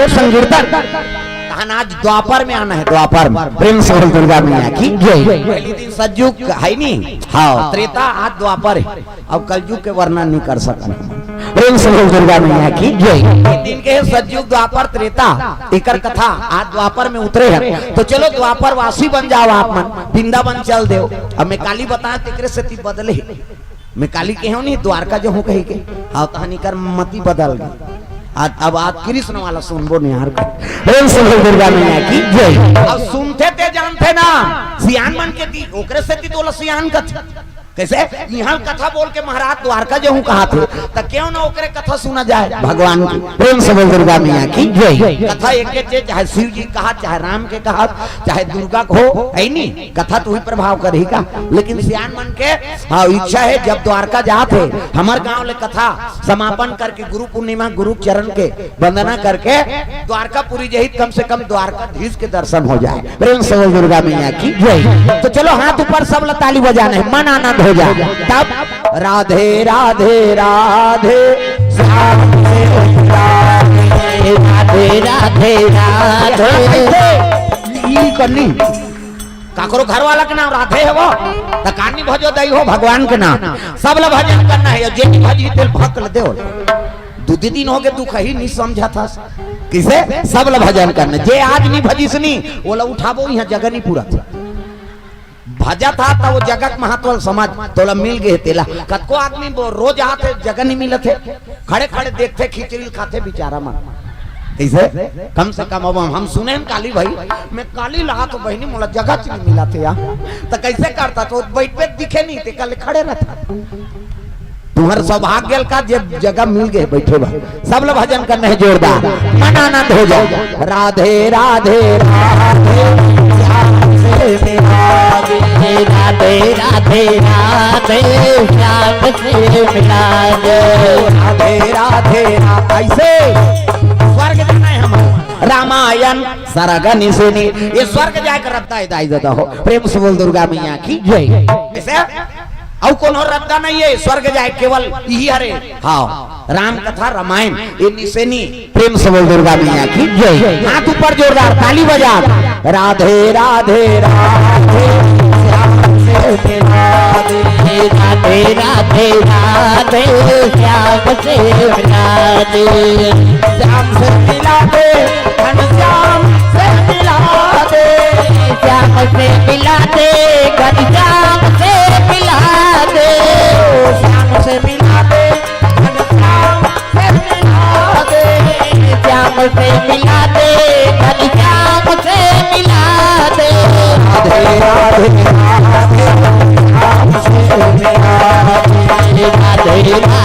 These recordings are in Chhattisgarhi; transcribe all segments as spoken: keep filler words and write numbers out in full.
संकीर्तन। तहन आज द्वापर में आना हे, द्वापर में। प्रेम से बोल दुर्गा मैया की जय। पहली दिन सतयुग हे नी, हाँ, त्रेता, आज द्वापर हे। अब कलयुग के वर्णन नहीं कर सकन। प्रेम से बोल दुर्गा मैया की जय। तीन दिन के हे सतयुग, द्वापर, त्रेता, एकर कथा आज द्वापर में उतरे हे। तो चलो द्वापर वासी बन जाओ आप मन, वृंदावन चल देव। अब मैं काली बताएं तेकरे सेती बदले, मैं काली के हूँ नहीं, द्वारका जो हूँ कही के, हाँ, तहन एकर मति बदल गई। आज, अब आज कृष्ण वाला सुनबो नहीं यार। प्रेम से बोल दुर्गा मैया की जय। अब सुनथे ते जानथे ना, सियान मन के दी, ओकरे सेती तो ओला सियान कथे। कैसे? यहाँ कथा बोल के महाराज द्वारका जो हूँ कहाथे, त क्यों ना ओकरे कथा सुना जाए भगवान की। प्रेम से बोल दुर्गा मैया की जय। कथा एक के चीज, चाहे शिव जी कहा, चाहे राम के कहा, चाहे दुर्गा को हो, हे नी? कथा तो ही प्रभाव करही का, लेकिन सियान मन के, हाँ, इच्छा हे, जब द्वारका जात हे, हमर गांव ले कथा समापन करके गुरु पूर्णिमा, गुरु चरण के वंदना करके द्वारकापुरी जहित, कम से कम द्वारकाधीश के दर्शन हो जाए। प्रेम से बोल दुर्गा मैया की जय। तो चलो हाथ ऊपर, सब ला ताली बजाना हे, मन आनंद हो जाए। तब राधे राधे राधे श्याम से राधे राधे राधे। ई करनी। काकरो घर वाला के नाम राधे हे वो, त कानी भजो दई हो भगवान के नाम। सब ला भजन करना हे, जे नहीं भजी तेल भक ल देव। दू दी दिन हो गए, दुख ही नहीं समझा था। किसे? सब ला भजन करना। जे आज नहीं भजीस नहीं, ओला उठाबो, यहाँ जगह नहीं पूरा था। भजा था त वो जगह के महत्व ल समझ, तोला मिल गए तेला। कतको आदमी वो रोज आते, जगह नहीं मिलत हे, खड़े खड़े देखथे, खिचड़ी खाथे बेचारा मन। कैसे? कम से कम अब हम, हम सुने न काली भाई, मैं काली ला तो बहिनी मोला जगह च नहीं मिलत हे यार। त कैसे करता? तो बैठ बैठ दिखे नहीं, ते कल खड़े रहता। तुम्हर सौभाग्य ल का, जे जगह मिल गए बैठे बा। सब ला भजन करना हे जोरदार, मन आनंद हो जाए। राधे राधे राधे श्याम से मिला दे। राधे राधे राधे श्याम से मिला दे। राधे राधे रा-, ऐसे स्वर्ग जाना हे हम। रामायण सरग निसेनी, ये स्वर्ग जाए के रद्दा हे दाई दादा हो। प्रेम से बोल दुर्गा मैया की जय। ऐसे अउ कोनो रद्दा नहीं हे स्वर्ग जाए, केवल यही हरे। हाँ, राम कथा रामायण, ये निसेनी। प्रेम से बोल दुर्गा मैया की जय। हाथ ऊपर जोरदार ताली बजा। राधे राधे राधे श्याम से मिला दे। राधे राधे राधे श्याम से मिला दे। श्याम से मिला दे, घनश्याम से मिला दे। श्याम से मिला दे, घनश्याम से मिला दे। श्याम से मिला दे, घनश्याम से मिला दे। श्याम से मिला दे, घनश्याम से मिला दे। राधे राधे राधे श्याम से मिला दे।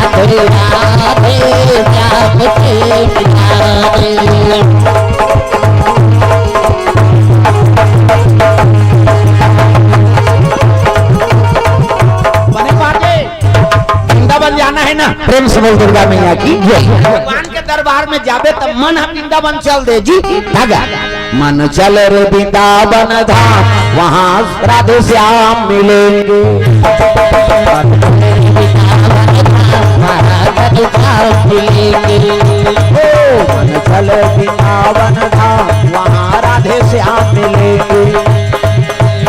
राधे राधे राधे श्याम से मिला दे। बने बाजे, वृंदावन जाना हे ना, प्रेम से बोल दुर्गा मैया की जय। भगवान के दरबार में जाबे त मन ह वृंदावन चल दे जी। धागा। मन चल रे वृंदावन धाम, वहाँ राधे श्याम मिलेंगे। ओ, मन चल वृंदावन धाम, वहाँ राधे श्याम मिलेंगे।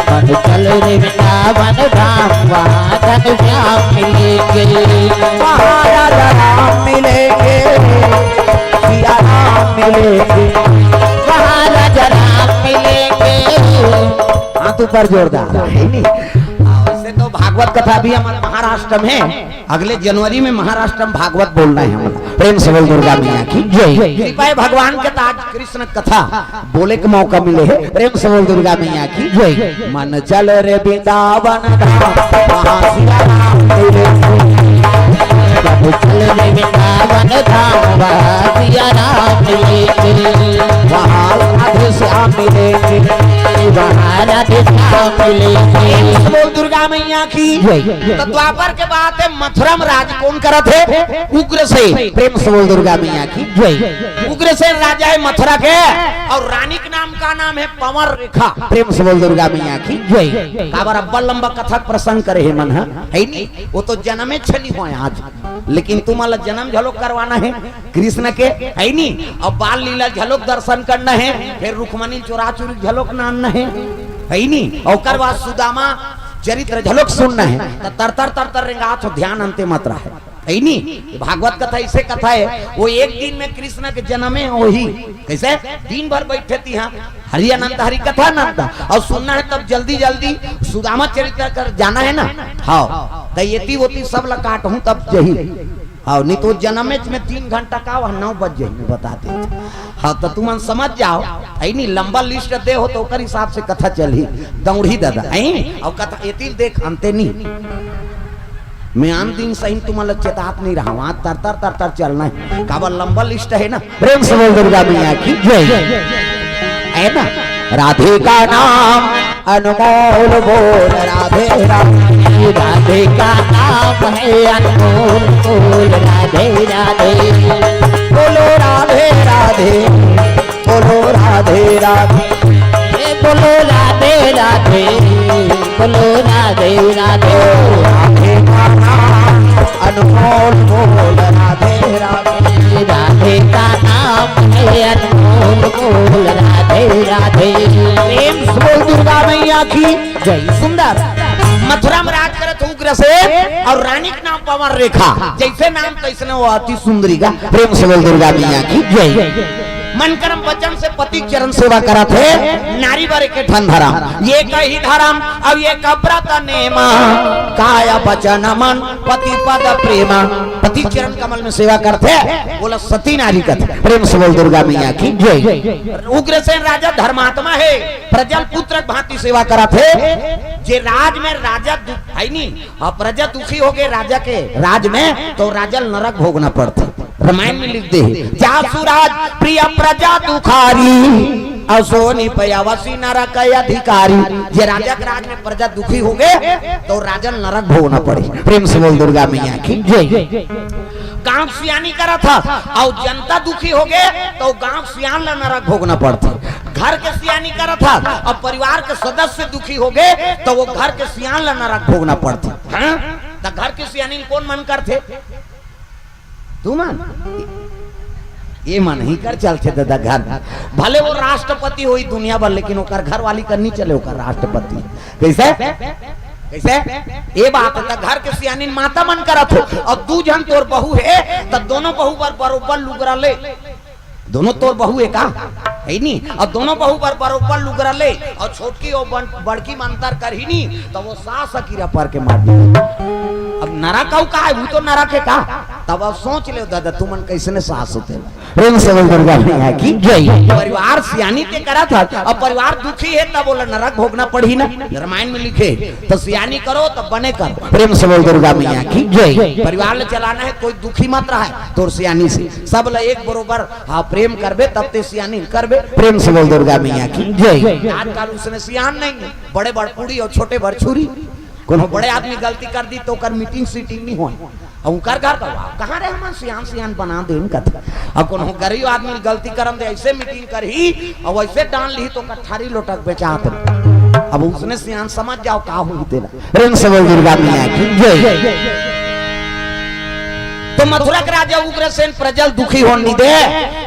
मन चल रे वृंदावन धाम, वहाँ घनश्याम मिलेंगे। वहाँ राजा राम मिलेंगे, सिया राम मिलेंगे। वहाँ राजा राम मिलेंगे। हाथ ऊपर जोरदार, हे नहीं? हाँ, वैसे तो भागवत कथा भी हमारे महाराष्ट्र में हे, अगले जनवरी में महाराष्ट्र में भागवत बोलना हे हमला। प्रेम से बोल दुर्गा मैया की जय। कृपा हे भगवान के, त आज कृष्ण कथा बोले के मौका मिले हे। प्रेम से बोल दुर्गा मैया की जय। मन चल रे वृंदावन धाम, वहाँ सिया राम मिलेंगे। मन चल रे वृंदावन धाम, वहाँ सिया राम मिलेंगे। वहाँ राधे श्याम मिलेंगे। वहाँ राधे श्याम मिलेंगे। प्रेम से बोल दुर्गा मैया की जय। तो द्वापर के बाद हे मथुरा में राज कौन करत हे? उग्रसेन। प्रेम से बोल दुर्गा मैया की जय। उग्रसेन राजा हे मथुरा के, अउ रानी के नाम का नाम हे पवन रेखा। प्रेम से बोल दुर्गा मैया की जय। काबर अब्बड़ लंबा कथा के प्रसंग करे हे मन ह, हे नी? वो तो जनमे छनी होय आज, लेकिन तुमन ला जनम घलोक करवाना हे कृष्ण के, हे नी? अउ बाल लीला घलोक दर्शन करना हे, फेर रुक्मणी चोरा चोरी घलोक नानना हे, हे नी? अउ ओकर बाद सुदामा चरित्र घलोक सुनना हे, त तर तर तर तर रेंगात हो, ध्यान अंते मत रहे। हे नी? ये भागवत कथा ऐसे कथा हे, वो एक दिन में कृष्ण के जनमे होही। कैसे? दिन भर बैठे तिहा हरि अनंत, हरि कथा अनंत, अउ सुनना हे तब जल्दी जल्दी सुदामा चरित्र कर जाना हे ना। हाँ, त एती ओती सब ला काटहूँ तब जही। हाँ, नहीं तो जनमे में तीन घंटा का वह नौ बज जही, मैं बता दे। हाँ, त तुमन समझ जाव, हे नी? लंबा लिस्ट दे हो त ओकर हिसाब से कथा चलही, दौड़ही दादा, हे? अउ कथा एती देख अंते नी। मैं आन दिन सही तुमन ला चेतात नहीं रहा, वहाँ तर तर तर तर चलना हे, काबर लंबा लिस्ट हे ना। प्रेम से बोल दुर्गा मैया की जय। हे ना? राधे का नाम अनमोल बोल, राधे राधे। राधे का नाम है अनमोल बोल, राधे राधे। बोलो राधे राधे, बोलो राधे राधे। हे बोलो राधे राधे, बोलो राधे राधे। राधे का नाम अनमोल बोल, राधे राधे। राधे का नाम है अनमोल बोल, राधे राधे। प्रेम से बोल दुर्गा मैया की जय। सुंदर। मथुरा में राज करत उग्रसेन अउ रानी के नाम पवन रेखा, जैसे नाम तैसने वो अति सुंदरी गा। प्रेम से बोल दुर्गा मैया की जय। मन करम वचन से पति चरण सेवा करत हे, नारी बर एके ठन धरम, ये कही धरम, अब ये कब्रत नेमा, काय वचन मन पति पद प्रेमा। पति चरण कमल में सेवा करत हे, बोला सती नारी कथे। प्रेम से बोल दुर्गा मैया की जय। उग्रसेन राजा धर्मात्मा हे, प्रजल पुत्र भांति सेवा करत हे। जे राज में राजा दु-, हे नी, अउ प्रजा दुखी हो गे राजा के राज में, त राजा ल नरक भोगना पड़थे। रामायण में लिख दे हे, "जासु राज प्रिय प्रजा दुखारी, असो निपयवसी नरक अधिकारी।" जे राजा के राज में प्रजा दुखी हो गे, त राजा ल नरक भोगना पड़े। प्रेम से बोल दुर्गा मैया की जय। गांव सियानी करत हस अउ जनता दुखी हो गे, त गांव सियान ला नरक भोगना पड़थे। घर के सियानी करत हस अउ परिवार के सदस्य दुखी हो गे, त वो घर के सियान ला नरक भोगना पड़थे। हाँ? त घर के सियानी ल कोन मन करथे? तुमन? ये मन ही कर चलथे दादा घर। भले वो राष्ट्रपति होही दुनिया भर, लेकिन ओकर घरवाली कर नहीं चले ओकर राष्ट्रपति। कैसे? कैसे? ये बात हे, त घर के सियानी माता मन करत हो, अउ दू झन तोर बहू हे, त दोनों बहू बर बरोबर लुगरा ले, दोनों तोर बहू हे का? हे नी? अउ दोनों बहू बर बरोबर लुगरा ले, अउ छोटकी अउ बन-, बड़की म अंतर करही नी, त वो सास ह कीरा पर के मार दे। अब नरक अउ का हे, वो तो नरक हे का? तब अब सोच ले दादा, तुमन कैसने सास होथे। प्रेम से बोल दुर्गा मैया की जय। परिवार सियानी ते करत हस, अब परिवार दुखी हे, तब ओला नरक भोगना पड़ही ना। रामायण में लिखे, त सियानी करो, त बने करो। प्रेम से बोल दुर्गा मैया की जय। परिवार ल चलाना हे, कोई दुखी मत रहे तोर सियानी से, सब ल एक बरोबर, हाँ, प्रेम करबे, तब ते सियानी करबे। प्रेम से बोल दुर्गा मैया की जय। आजकल उसने सियान नहीं हे, बड़े बड़ पूड़ी अउ छोटे बड़ छुरी। कोनो बड़े आदमी गलती कर दी त ओकर मीटिंग सीटिंग नहीं होय। अउ ओकर घर का, "वाह, कहाँ रहे हमन सियान सियान बना देन," कथे। अउ कोनो गरीब आदमी गलती करम दे, ऐसे मीटिंग करही अउ ऐसे डांड लिही त ओकर थारी लोटा के बेचात रही। अब उसने सियान समझ जाव का होही तेला। प्रेम से बोल दुर्गा मैया की जय। त मथुरा के राजा उग्रसेन प्रजल दुखी होन नहीं दे।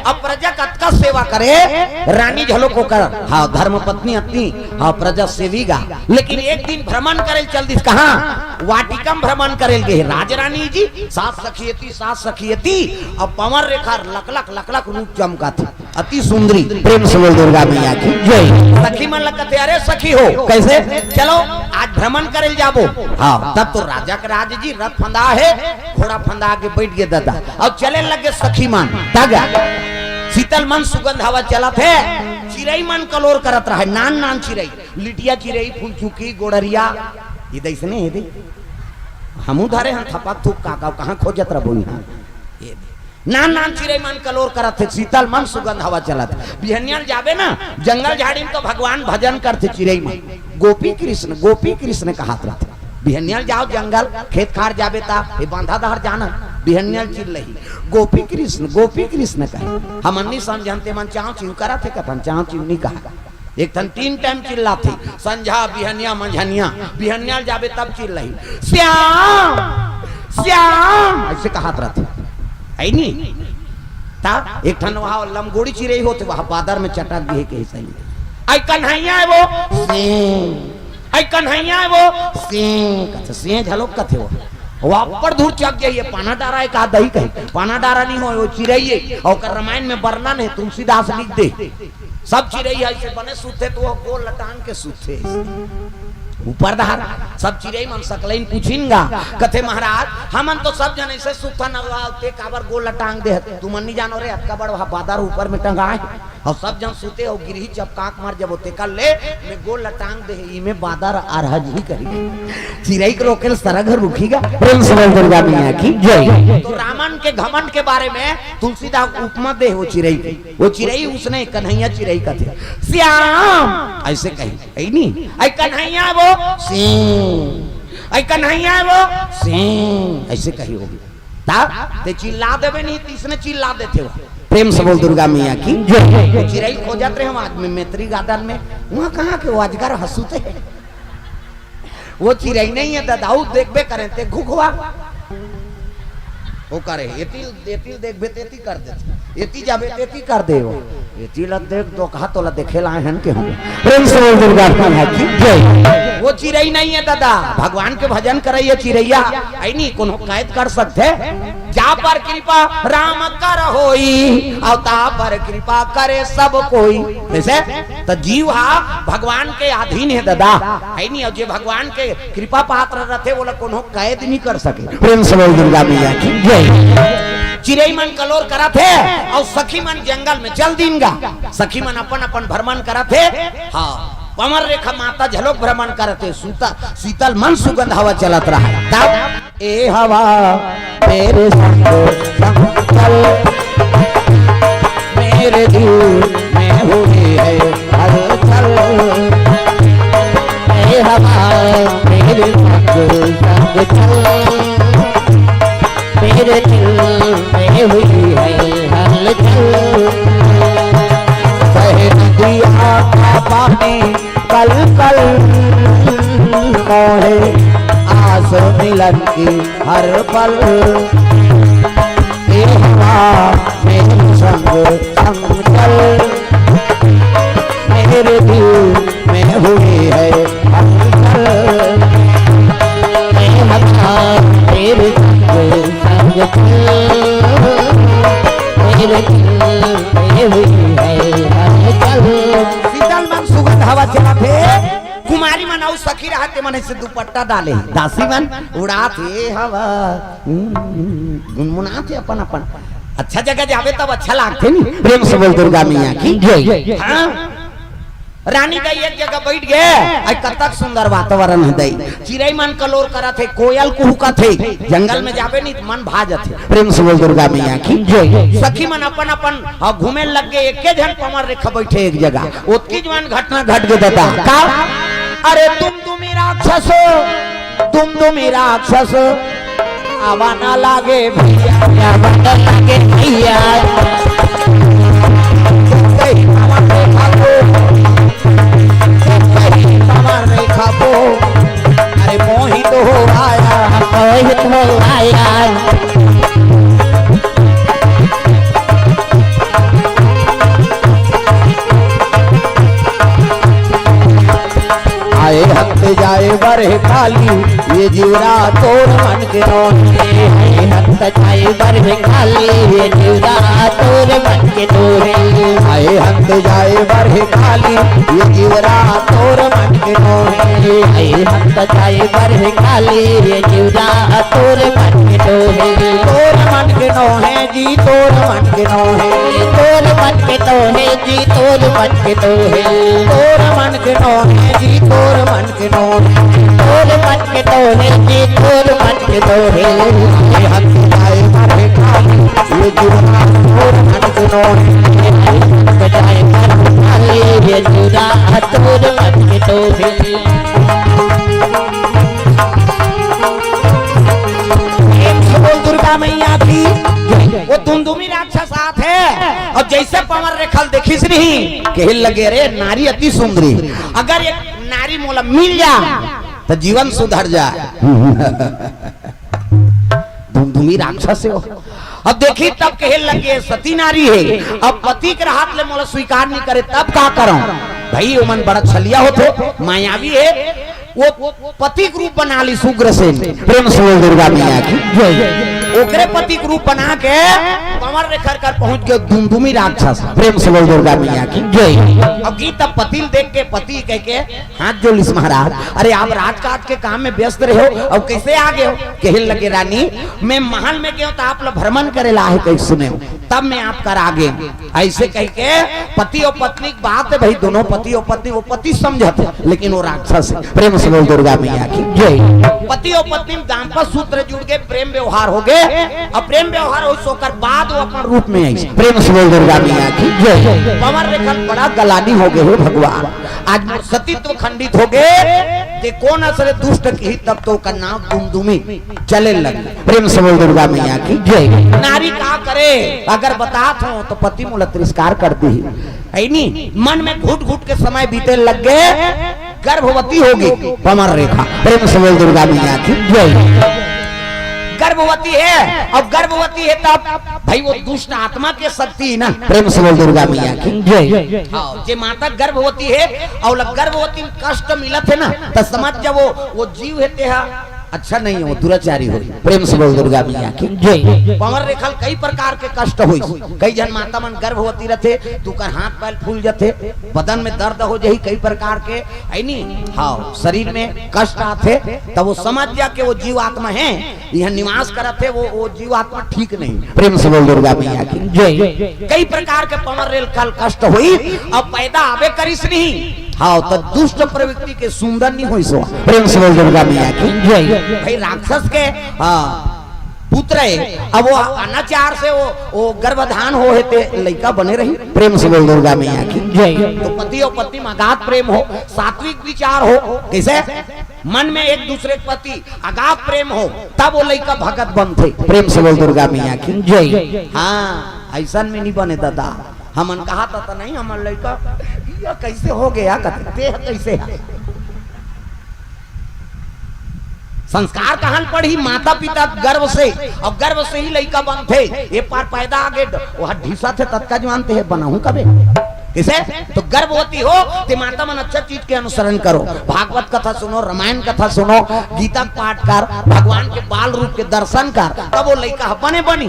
अब प्रजा कतका सेवा करे, रानी घलोक ओकर, हाँ, धर्म पत्नी अत्नी, हाँ, प्रजा सेवी गा। लेकिन एक दिन भ्रमण करे ल चल दिस, कहाँ? वाटिका म भ्रमण करे ल गे। राजरानी जी, सास सखी एती, सास सखी एती, अउ पवन रेखा लकलक लकलक रूप चमकाथे। अति सुंदरी। प्रेम से बोल दुर्गा मैया की जय। सखी मन ल कथे, "अरे सखी हो, कैसे? चलो आज भ्रमण करे ल जाबो।" हाँ, तब तो राजा के राज जी, रथ फंदा हे, घोड़ा फंदा के बैठ गे दादा, अउ चले लगे सखी मन। तब शीतल मन सुगंध हवा चलत हे, चिरई मन कलोर करत रहे, नान नान चिरई, लिटिया चिरई, फुलचुकी, गोड़रिया, ये दइसने हे दे। हमू धरे हन थपक थुप का, का, कहाँ खोजत रबो इहाँ? ये दे। नान नान चिरई मन कलोर करत हे, शीतल मन सुगंध हवा चलत। बिहनिया ल जाबे ना, जंगल झाड़ी म तो भगवान भजन करथे चिरई मन। गोपी कृष्ण, गोपी कृष्ण कहत रथे। बिहनिया ल जाव जंगल, खेत खार जाबे ता, ये बांधा डहर जाना। बिहनिया चिल्लही, "गोपी कृष्ण, गोपी कृष्ण" कहे। हमन नहीं समझन, ते मन चाँव चिँव करत हे, कथन चाँव चिँव नहीं कहा। एक ठन तीन टाइम चिल्लाथे, संझा, बिहनिया, मंझनिया। बिहनिया जाबे तब चिल्लही, "श्याम, श्याम" ऐसे कहत रहथे, है नी? ता एक ठन वहाँ लमगोड़ी चिरई होथे, वहाँ बादर में चटक दिहे के सही। "आई कन्हैया हे वो, से, आई कन्हैया हे वो, से" कथे, से झलोक कथे वो। वो अब्बड़ दूर चक जाइए, पाना डारा हे का दही कहे, पाना डारा नहीं हो, वो चिरई हे। और ओकर रामायण में वर्णन हे, तुलसीदास लिख दे। सब चिरई ऐसे बने सुते, तो वो गोल लटांग के सुते। ऊपर धार, सब चिरई मन सकलइन पूछिन गा, कथे, "महाराज, हमन तो सब जन ऐसे सुतन, अउ ते काबर गोल लटांग दे हत? तुमन नहीं जानो रे, अतका बड़ वहाँ बादर ऊपर में टंगाए हे, अउ सब जन सुते हो, गिरही चपकाक मार जब ओते कर ले, मैं गोल लटांग दे हे, इमे बादर अरहज ही करी।" चिरई के रोके ल सरग हर रुकी गा। प्रेम से बोल दुर्गा मैया की जय। तो रावण के घमंड के बारे में तुलसीदास उपमा दे हे वो चिरई के। वो चिरई उसने कन्हैया चिरई कथे, "श्याम" ऐसे कही, है नी? "आई कन्हैया वो, से, आई कन्हैया वो, से" ऐसे कही होगी। ता ते चिल्ला देबे नहीं, तीसने चिल्ला देथे हो। प्रेम से बोल दुर्गा मैया की जय। वो चिरई खोजत रहे हम आज में मैत्री गार्डन में, वहाँ कहाँ के वो अजगर हंसुते हैं। वो चिरई नहीं है दादा, वो देखबे करें ते घुघवा। वो करे, एती, एती देखबे तेती कर देथे, एती जाबे तेती कर दे वो। एती ला देख दो कहा तोला देखे लाए हन के हम। प्रेम से बोल दुर्गा मैया की जय। वो चिरई नहीं है दादा, भगवान के भजन करे ये चिरैया, आई नहीं कोनो कैद कर सकथे। जा पर कृपा राम कर होई, अउ ता पर कृपा करे सब कोई। जैसे तो जीव हा भगवान के अधीन है दादा, है नहीं? और जे भगवान के कृपा पात्र रहथे, ओला कोनो कैद नहीं कर सके। प्रेम से बोल दुर्गा मैया की जय। चिरई मन कलोर करत हे, अउ सखी मन जंगल में चल दीन गा। सखी मन अपन अपन भ्रमण करत हे। हाँ, पवन रेखा माता झलोक भ्रमण करत हे। सूता, शीतल मन सुगंध हवा चलत रहा। तब ए हवा मेरे संग संग चल, मेरे दिल में हुई है हलचल। ए हवा मेरे संग संग चल, मेरे दिल में हुई है हलचल। बहे नदिया का पानी कल कल मोहे आस मिलन की हर पल। ए हवा मेरे संग संग चल, मेरे दिल में हुई है हलचल। ए हवा मेरे संग संग चल, मेरे दिल में हुई है हलचल। शीतल मन सुगंध हवा चलत हे। कुमारी मन अउ सखी रहत, ते मन ऐसे दुपट्टा डाले, दासी मन उड़ात हे हवा, हम्म, गुनगुनात हे अपन अपन। अच्छा जगह जाबे तब अच्छा लागथे नी। प्रेम से बोल दुर्गा मैया की जय। हाँ, रानी दाई एक जगह बैठ गे, आई कतक सुंदर वातावरण है दाई। चिरई मन कलोर करत हे, कोयल कुहुकत हे, जंगल में जाबे नी त मन भा जाथे। प्रेम से बोल दुर्गा मैया की जय। सखी मन अपन अपन, हाँ, घूमे लग गे, एके झन पवन रेखा बैठे एक जगह। ओतकी जवान घटना घट गे दादा। का? अरे दुमदुमी राक्षस, दुमदुमी राक्षस, आवा ना लागे भैया, आवा ना लागे भैया। कहीं पवन रेखा को, कहीं पवन रेखा को, अरे मोहित हो आया, मोहित हो आया। आए हंत जाए बरह काली, ये जीवरा तोर मन के नोहे। आए हंत जाए बरह काली, ये जीवरा तोर मन के नोहे। आए हंत जाए बरह काली, ये जीवरा तोर मन के नोहे। आए हंत जाए बरह काली, ये जीवरा तोर मन के नोहे। तोर मन के नोहे जी, तोर मन के नोहे। तोर मन के नोहे जी, तोर मन के नोहे। तोर मन के नोहे जी, तोर मन के नोहे। तोर मन के नोहे जी, तोर मन के नोहे। ये हंत जाए बरह काली, ये जीवरा तोर मन के नोहे। ये हंत जाए बरह काली, ये जीवरा तोर मन के नोहे। प्रेम से बोल दुर्गा मैया नहीं, कहे लगे, "अरे, नारी अति सुंदरी, अगर एक नारी मोला मिल जा, त जीवन सुधर जा।" धुमधुमी राक्षस हे वो। अब देखी, तब कहे लगे, "सती नारी हे, अब पति के रहत ले मोला स्वीकार नहीं करे, तब का करंव?" भाई, ओमन बड़ा छलिया होथे, मायावी हे, वो पति के रूप बना लिस उग्रसेन। प्रेम से बोल दुर्गा मैया की जय। ओकरे पति के रूप बना के पंवर रेखा कर पहुंच गे धुमधुमी राक्षस। प्रेम से बोल दुर्गा मैया की जय। अब गीत, अब पति ल देख के पति कह के हाथ जोड़ लिस, "महाराज, अरे आप राजकाज के काम में व्यस्त रहे हो, अब कैसे आ गए हो?" कहे लगे, "रानी, मैं महल में गए तो आप लोग भ्रमण करे ला हे, कहीं सुने हो, तब मैं आप कर आ गए।" ऐसे कह के पति और पत्नी की बात हे भाई, दोनों पति और पत्नी, वो पति समझत हे, लेकिन वो राक्षस हे। प्रेम से बोल दुर्गा मैया की जय। पति और पत्नी में दाम्पत्य सूत्र जुड़ के प्रेम व्यवहार हो गए, और प्रेम व्यवहार हो, ओकर बाद वो अपन रूप में आई। प्रेम से बोल दुर्गा मैया की जय। पंवर रेखा ल बड़ा गलानी हो गए हो भगवान, आज मोर सतीत्व खंडित हो गए, ते कोन असरे दुष्ट की, तब तो ओकर नाम धुमधुमी चले लगे। प्रेम से बोल दुर्गा मैया की जय। नारी का करे, अगर बतात हो तो पति मोला तिरस्कार कर दी, हे नी? मन में घुट घुट के समय बीते लग गए, गर्भवती हो गई पंवर रेखा। प्रेम से बोल दुर्गा मैया की जय। गर्भवती हे, अब गर्भवती हे तब भाई वो दुष्ट आत्मा के शक्ति ना। प्रेम से बोल दुर्गा मैया की जय। हाँ, जे माता गर्भवती हे और गर्भवती में कष्ट मिलत हे ना, त समझ जा वो, वो जीव हे तेहा अच्छा नहीं हे, वो दुराचारी हो। प्रेम से बोल दुर्गा मैया की जय। पंवर रेखा ल कई प्रकार के कष्ट होई। कई झन माता मन गर्भवती रथे, त ओकर हाथ पैर फूल जथे, बदन में दर्द हो जाही, कई प्रकार के, हे नी? हाँ, शरीर में कष्ट आथे, तब वो समझ जा के वो जीव आत्मा हे, यहाँ निवास करत हे, वो, वो जीव आत्मा ठीक नहीं। प्रेम से बोल दुर्गा मैया की जय। कई प्रकार के पंवर रेखा ल कष्ट होई, अब पैदा आबे करिस नहीं। हाँ, तो दुष्ट प्रवृत्ति के सुंदर नहीं होई सो। प्रेम से बोल दुर्गा मैया की जय। भाई राक्षस के, हाँ, पुत्र हे, अब वो अनाचार से वो, वो गर्भधान हो हे ते लइका बने रही। प्रेम से बोल दुर्गा मैया की जय। तो पति और पत्नी में अगाध प्रेम हो, सात्विक विचार हो, कैसे? मन में एक दूसरे के प्रति अगाध प्रेम हो, तब वो लइका भगत बनथे। प्रेम से बोल दुर्गा मैया की जय। हाँ, ऐसन में नहीं बने दादा। हमन कहा था, तो नहीं, हमर लइका ये कैसे हो गया, कहते, "तेह कैसे हे?" संस्कार कहाँ पड़ही? माता पिता गर्भ से, और गर्भ से ही लइका बनथे। ये पार पैदा आगे ड-, वह ढीसा थे ततका जवान ते हे, बनाहूं कबे? किसे? तो गर्भवती हो, ते माता मन अच्छा चीज के अनुसरण करो, भागवत कथा सुनो, रामायण कथा सुनो, गीता के पाठ कर, भगवान के बाल रूप के दर्शन कर, तब वो लइका ह बने बनी।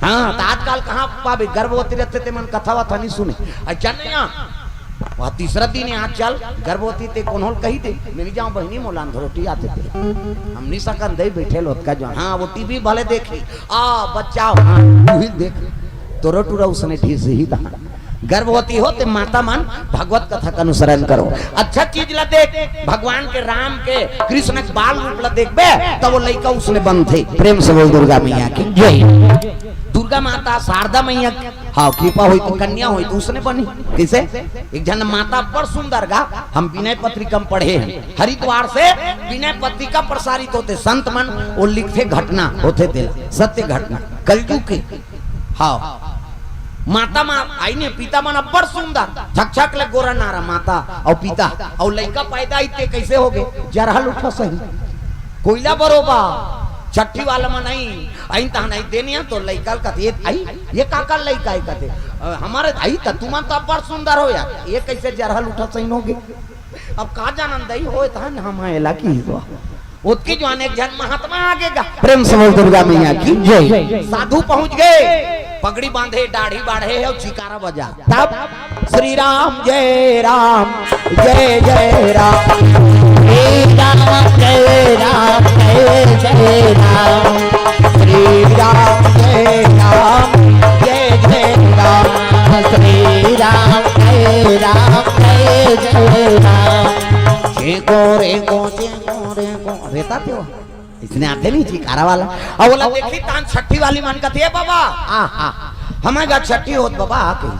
हाँ, त आजकल कहाँ पाबे, गर्भवती रहथे ते मन कथा वथा नहीं सुने। अच्छा नहीं, हाँ, वह तीसरा दिन हे, आज चल गर्भवती ते, कोनो ल कही दे, मैं नहीं जाऊँ बहिनी, मोला अंधरोटी आथे ते, हम नहीं सकन दे बैठे लोग का जवान। हाँ, वो टीवी भले देखी, आ बच्चा हो, हाँ, तू ही देख, तोरो टूरा उसने ढीस ही दहा। गर्भवती हो ते माता मन भागवत कथा का अनुसरण करो। अच्छा चीज ला देख, भगवान के, राम के, कृष्ण के बाल रूप ला देखबे, तब वो लइका उसने बनथे। प्रेम से बोल दुर्गा मैया की जय। दुर्गा माता, शारदा मैया, हाँ, कृपा होई तो कन्या होई तो उसने बनी। किसे? एक झन माता बड़ सुंदर गा, हम विनय पत्रिका में पढ़े हन, हरिद्वार से विनय पत्रिका प्रसारित होथे, संत मन वो लिखथे, घटना होथे तेला, सत्य घटना, कलयुग के। हाँ, माता मा-, आई ने, पिता मन अब्बड़ सुंदर, झकझक ले गोरा नारा माता अउ पिता, अउ लइका पैदा होइस ते कइसे होगे? जरहल उठा सही। कोइला बरोबर, छट्ठी वाला मन आई, आई तहन आई देनिया तो लइका ल कथे, "ये आई, ये काकर लइका है?" कथे, "अ, हमारे आई त तुमन तो अब्बड़ सुंदर हो यार, ये कइसे जरहल उठा सही होगे?" अब का जानन दई होय तहन हम एला की हुआ। ओतकी जुवार एक झन महात्मा आगे गा। प्रेम से बोल दुर्गा मैया की जय। साधु पहुंच गए, पगड़ी बांधे, दाढ़ी बाढ़े हे अउ चिकारा बजा। तब श्री राम जय राम, जय जय राम। श्री राम जय राम, जय जय राम। श्री राम जय राम, जय जय राम। श्री राम जय राम, जय जय राम। चेंको रेंको, चेंको रेंको। रेता थे वो। इसने आथे नहीं चिकारा वाला। अउ ओला देखही तहन छट्ठी वाली मन कथे, "ए बाबा, आ, आ, हमें गा छट्ठी होत बाबा," आ कही।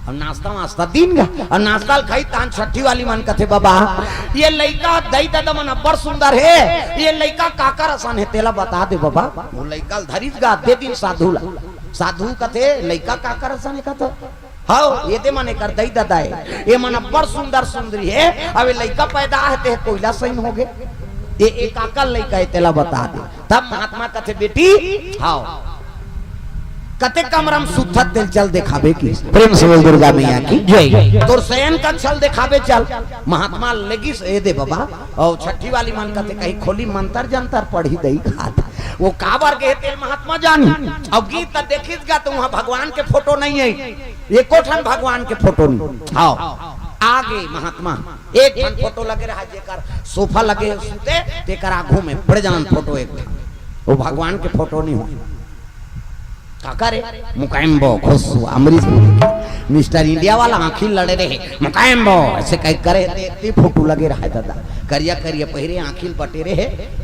अउ नाश्ता वास्ता दिन गा, अउ नाश्ता ल खाही तहन छट्ठी वाली मन कथे, "बाबा, ये लइका दई ददा मन अब्बड़ सुंदर हे, ये लइका काकर असन हे, तेला बता दे बाबा।" वो लइका ल धरिस गा, दे दिन साधु ला। साधु कथे, "लइका काकर असन हे?" कथे, हव, ये दे मन एकर दई ददा हे, ये मन अब्बड़ सुंदर सुंदरी हे। अब ये लइका पैदा हे ते कोइला सही होगे। ये एक आकल लइका हे, तेला बता दे। तब महात्मा कथे, "बेटी, हव।" कते कमरा म सुतत, तेला चल देखाबे कि। प्रेम से बोल दुर्गा मैया की जय। तोर शयन कक्ष ल देखाबे चल। महात्मा लेगिस, ए दे बाबा। अउ छट्ठी वाली मन कथे, "कहीं खोली मंतर जंतर पढ़ही दई खात।" वो काबर गे तेला महात्मा जानी। अउ गीत त देखिस गा त उहाँ भगवान के फोटो नइ हे, एको ठन भगवान के फोटो नइ। हव, आगे महात्मा एक ठन फोटो लगे रहा, जेकर सोफा लगे हे सुते, तेकर आगू में बड़े जन फोटो एक ठन, वो भगवान के फोटो नइ हो। काकर ए? मुकाम्बो, खुश हुआ, अमरीश पुरी के। मिस्टर इंडिया वाला आँखी लड़े रहे, "मुकाम्बो", अइसे कहि करे, ते, ते फोटो लगे रहा हे ददा। करिया करिया पहिरे, आँखी ल बटेरे हे,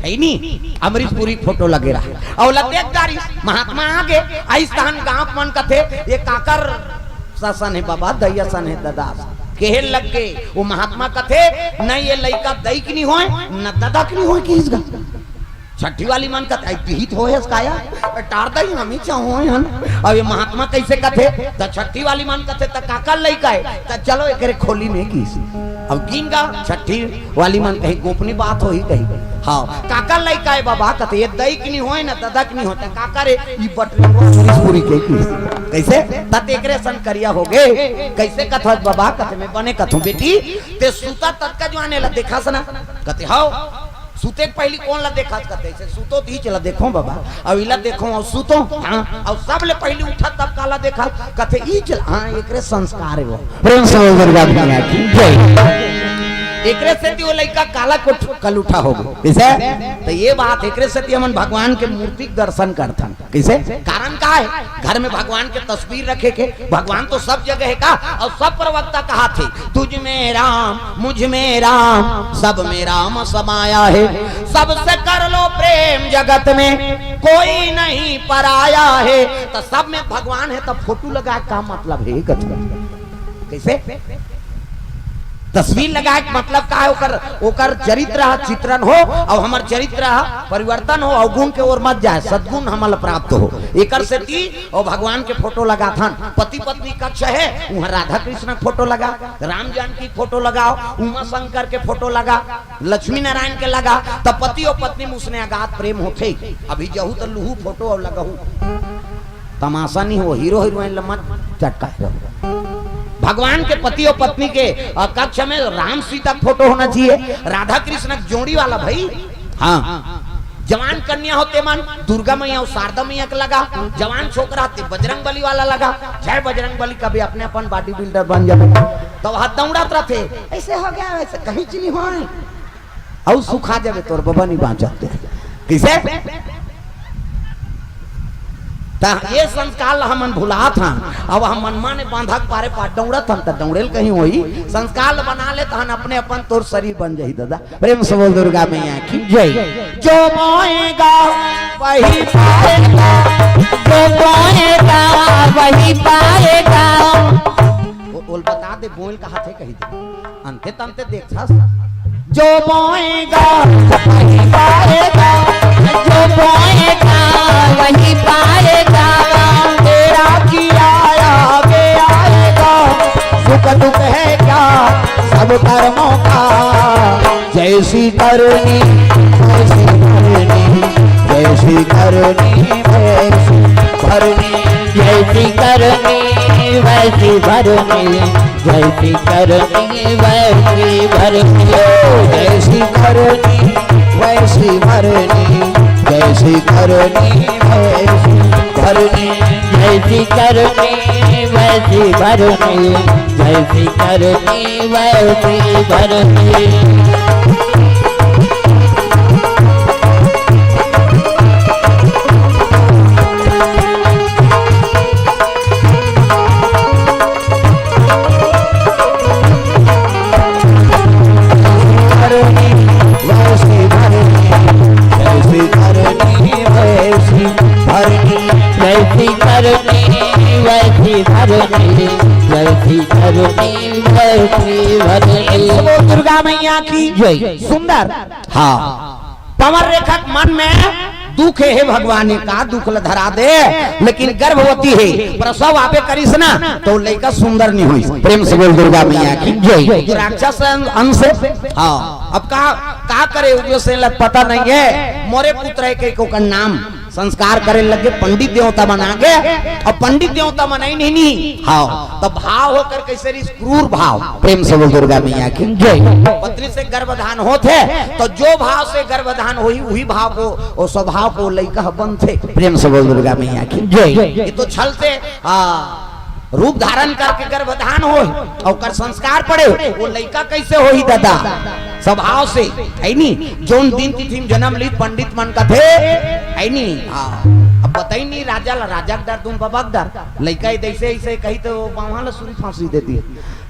हे नी? अमरीश पुरी फोटो लगे रहा हे। अउ ला देख डारिस, महात्मा आगे, अइस तहन गाँव मन कथे, "ये काकर सन हे बाबा, दई असन हे ददा।" केहे लग गे, वो महात्मा कथे, "न ये लइका दई के नइ होय, न ददा के नइ होय," किहिस गा। छट्ठी वाली मन कथे, "अई बिहित होय हस काया? टार दई, हमी च होय हन।" अब ये महात्मा कइसे कथे? त छट्ठी वाली मन कथे, "त काकर लइका हे?" त चलो एकरे खोली में किहिस। अब गिन गा, छट्ठी वाली मन कही, "गोपनीय बात होही," कही। "हव, काकर लइका हे बाबा?" कथे, "ये दई के नइ होय, न ददा के नइ होय, त काकर ए?" "ई बटरी अमरीश पुरी के किहिस।" कइसे? त एकरे सन करिया होगे। कइसे कथस बाबा? कथे, "मैं बने कथों बेटी, ते सुता ततका जुवान एला देखस ना?" कथे, "हव।" सुते के पहिली कोन ला देखस? कथे, "अइसे सुतों त इही ला देखों बाबा, अउ इला देखों अउ सुतों।" हाँ, अउ सबले पहिली उठस तब काला देखस? कथे, "इही ला।" हाँ, एकरे संस्कार हे वो। प्रेम से बोल दुर्गा मैया की जय। एकरे सेती वो लइका काला कुछ कल उठा होगे। कइसे? त ये बात, एकरे सेती हमन भगवान के मूर्ति के दर्शन करथन। कइसे? कारण का हे? घर में भगवान के तस्वीर रखे के, भगवान तो सब जगह हे का? अउ सब प्रवक्ता कहाथे, "तुझ में राम, मुझ में राम, सब में राम समाया है। सबसे कर लो प्रेम जगत में, कोई नहीं पराया है।" त सब में भगवान हे, त फोटो लगाय का मतलब हे? कइसे? तस्वीर लगाय के मतलब का हे? ओकर, ओकर चरित्र ह चित्रण हो, अउ हमर चरित्र ह परिवर्तन हो, अवगुण के ओर मत जाय, सद्गुण हमन ल प्राप्त हो। एकर सेती अउ भगवान के फोटो लगाथन। पति पत्नी कक्ष हे, उहाँ राधा कृष्ण के फोटो लगा, राम जानकी के फोटो लगाव, उमा शंकर के फोटो लगा, लक्ष्मी नारायण के लगा, त पति अउ पत्नी म उसने अगाध प्रेम होथे। अभी जहू त लुहू फोटो अउ लगहू। तमाशा नहीं हो, हीरो हीरोइन ल मत चटकाए रहो। भगवान के पति अउ पत्नी के, अ, कक्ष में राम सीता के फोटो होना चाहिए, राधा कृष्ण के जोड़ी वाला भाई। हाँ, जवान कन्या हो ते मन दुर्गा मैया अउ शारदा मैया के लगा, जवान छोकरा ते बजरंग बली वाला लगा। जय बजरंग बली, कभी अपने अपन बॉडी बिल्डर बन जाबे, त वहाँ दौड़त रहिथे, "अइसे हो गया, वइसे कहीं चीज नहीं होय।" अउ सुखा जाबे तोर बबा, नहीं बाँचत ते। कइसे? त ये संस्कार ल हमन भुलात हन। अब हम मनमाने बांधा के पारे पार दौड़त हन, त दौड़े ल कहीं होही। संस्कार ल बना लेत हन, अपने अपन तोर शरीर बन जाही दादा। प्रेम से बोल दुर्गा मैया की जय। जो बोएगा वही पाएगा, जो बोएगा वही पाएगा। वो, वो बता दे, बोल कहा थे कही दे। अंते तंते देखथस। जो बोएगा, वही पाएगा, जो बोएगा, वही पाएगा। तेरा किया आगे आएगा, सुख दुख है क्या सब कर्मों का। जैसी करनी, वैसी भरनी, जैसी करनी, वैसी भरनी। जैसी करनी, वैसी भरनी, जैसी करनी वैसी भरनी। ओ, जैसी करनी वैसी भरनी, जैसी करनी वैसी भरनी। जैसी करनी वैसी भरनी, जैसी करनी वैसी भरनी। करनी वैसी भरनी, जैसी करनी वैसी भरनी। जैसी करनी वैसी भरनी, जैसी करनी वैसी भरनी। प्रेम से बोल दुर्गा मैया की जय। सुंदर। हाँ। पवन रेखा के मन में दुख हे भगवान, ये का दुख ल धरा दे, लेकिन गर्भवती हे, प्रसव आबे करिस ना, त लइका सुंदर नहीं होइस। प्रेम से बोल दुर्गा मैया की जय। तो राक्षस अंश, हाँ, अब का, का करे, उग्रसेन ल पता नहीं हे, मोरे पुत्र हे कहिके ओकर नाम संस्कार करे लगे, पंडित देवता मन आगे, अउ पंडित देवता मन आइन नहीं, हाँ, त भाव ओकर कइसे रहिस, क्रूर भाव। प्रेम से बोल दुर्गा मैया की जय। पत्नी से गर्भधान होत हे, त जो भाव से गर्भधान होही, उही भाव को, ओ स्वभाव को लइका ह बनथे। प्रेम से बोल दुर्गा मैया की जय। ये तो छल से, आ, रूप धारण करके गर्भधान होय, ओकर संस्कार पड़े, वो लइका कइसे होही दादा? स्वभाव से, हे नी? जोन दिन तिथि में जनम ली, पंडित मन कथे, हे नी? हाँ। अब बताई नहीं राजा ला, राजा के डर, तुम बाबा के डर। लइका ये जइसे, जइसे कही त बावहा ला सुरी फांसी देती।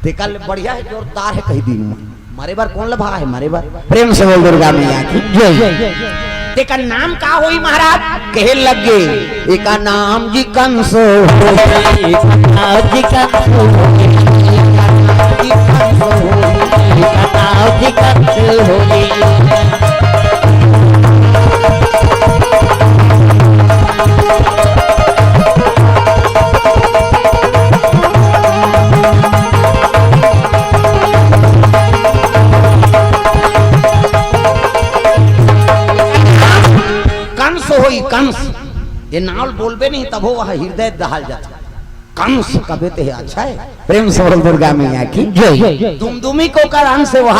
तेकर ले बढ़िया हे, जोरदार हे, कही दिन में। मरे बर कोन ल भा हे, मरे बर? प्रेम से बोल दुर्गा मैया की जय। तेकर नाम का होही महाराज? कहे लगे, एका नाम जी कंस होही, एका नाम जी कंस होही, एका नाम जी कंस होही, एका नाम जी कंस होही। कंस होई कंस, ये नाव बोलबे नहीं तभो वह हृदय दहल जाथे। कंस कबे ते हे, अच्छा हे। प्रेम से बोल दुर्गा मैया की जय। दुमदुमी के ओकर अंश हे वह,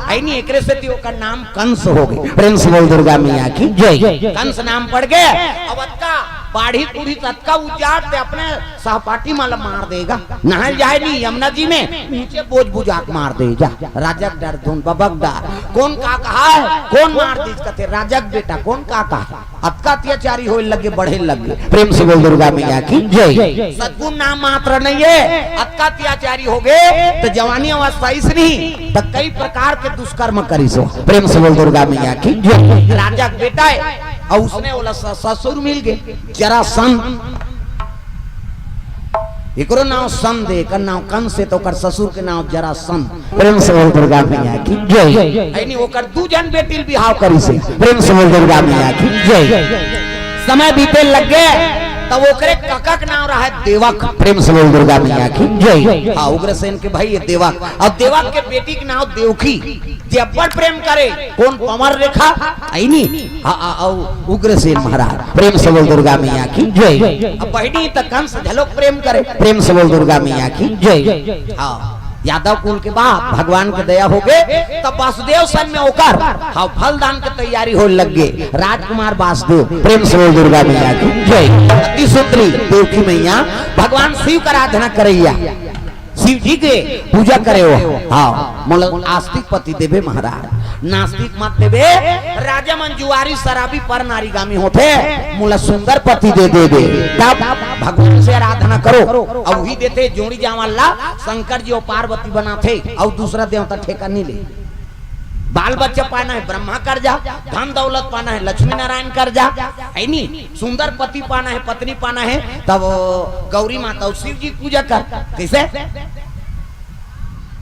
हे नी, एकरे सेती ओकर नाम कंस हो गे। प्रेम से बोल दुर्गा मैया की जय। कंस नाम पड़ गे। अब अतका बाढ़ी बूढ़ी त अतका उजाड़ दे, अपने सहपाठी मन ल मार देगा। नहाय ल जाय नहीं यमुना जी में, नीचे बोझ बुझा के मार दे जा। राजा के डर, धुन बबक डर, कोन का कहा हे, कोन मार दीस कथे, राजा के बेटा, कोन का कहा हे। अतका अत्याचारी होय लगे, बढ़े लगे। प्रेम से बोल दुर्गा मैया की जय। सद्गुण नाम मात्र नहीं हे, अतका अत्याचारी हो गे त जवानी अवस्था अइसने, त कई प्रकार के दुष्कर्म करिस हो। प्रेम से बोल दुर्गा मैया की जय। राजा के बेटा हे, अउ उसने ओला स-, ससुर मिल गे जरासंध। एकरो नाव संध हे, एकर नाव कंस हे, त ओकर ससुर के नाव जरासंध। प्रेम से बोल दुर्गा मैया की जय। हे नी, ओकर दू झन बेटी ल बिहाव करिस हे। प्रेम से बोल दुर्गा मैया की जय। समय बीते लगे, तब ओकरे कका के नाव रहय देवक। प्रेम से बोल दुर्गा मैया की जय। हाँ, उग्रसेन के भाई हे देवक, अउ देवक के बेटी के नाव देवकी। जे अब्बड़ प्रेम करे, कोन, पंवर रेखा, हे नी, हाँ, हाँ, अउ उग्रसेन महाराज। प्रेम से बोल दुर्गा मैया की जय। अब बहिनी त कंस घलोक प्रेम करे। प्रेम से बोल दुर्गा मैया की जय। हाँ, यादव कुल के बाप, भगवान के दया हो गे, तब वासुदेव सन में ओकर, हाँ, फल दान के तैयारी होय लग गे। राजकुमार वासुदेव, प्रेम से बोल दुर्गा मैया की जय। अति सुंदरी देवकी मैया, भगवान शिव के आराधना करइया, शिव जी के पूजा करे हो। हाँ, मतलब आस्तिक पति देबे महाराज, नास्तिक मत देबे। राजा मन जुआरी शराबी पर नारीगामी होथे, मोला सुंदर पति दे देबे, तब भगवान से आराधना करो। अउ उही देथे जोड़ी जांवर ला शंकर जी अउ पार्वती बनाथे, अउ दूसरा देवता ठेका नहीं ले। बाल बच्चा पाना हे, ब्रह्मा कर जा, धन दौलत पाना हे, लक्ष्मी नारायण कर जा, हे नी? सुंदर पति पाना हे, पत्नी पाना हे, तब गौरी माता अउ शिव जी पूजा कर। कइसे?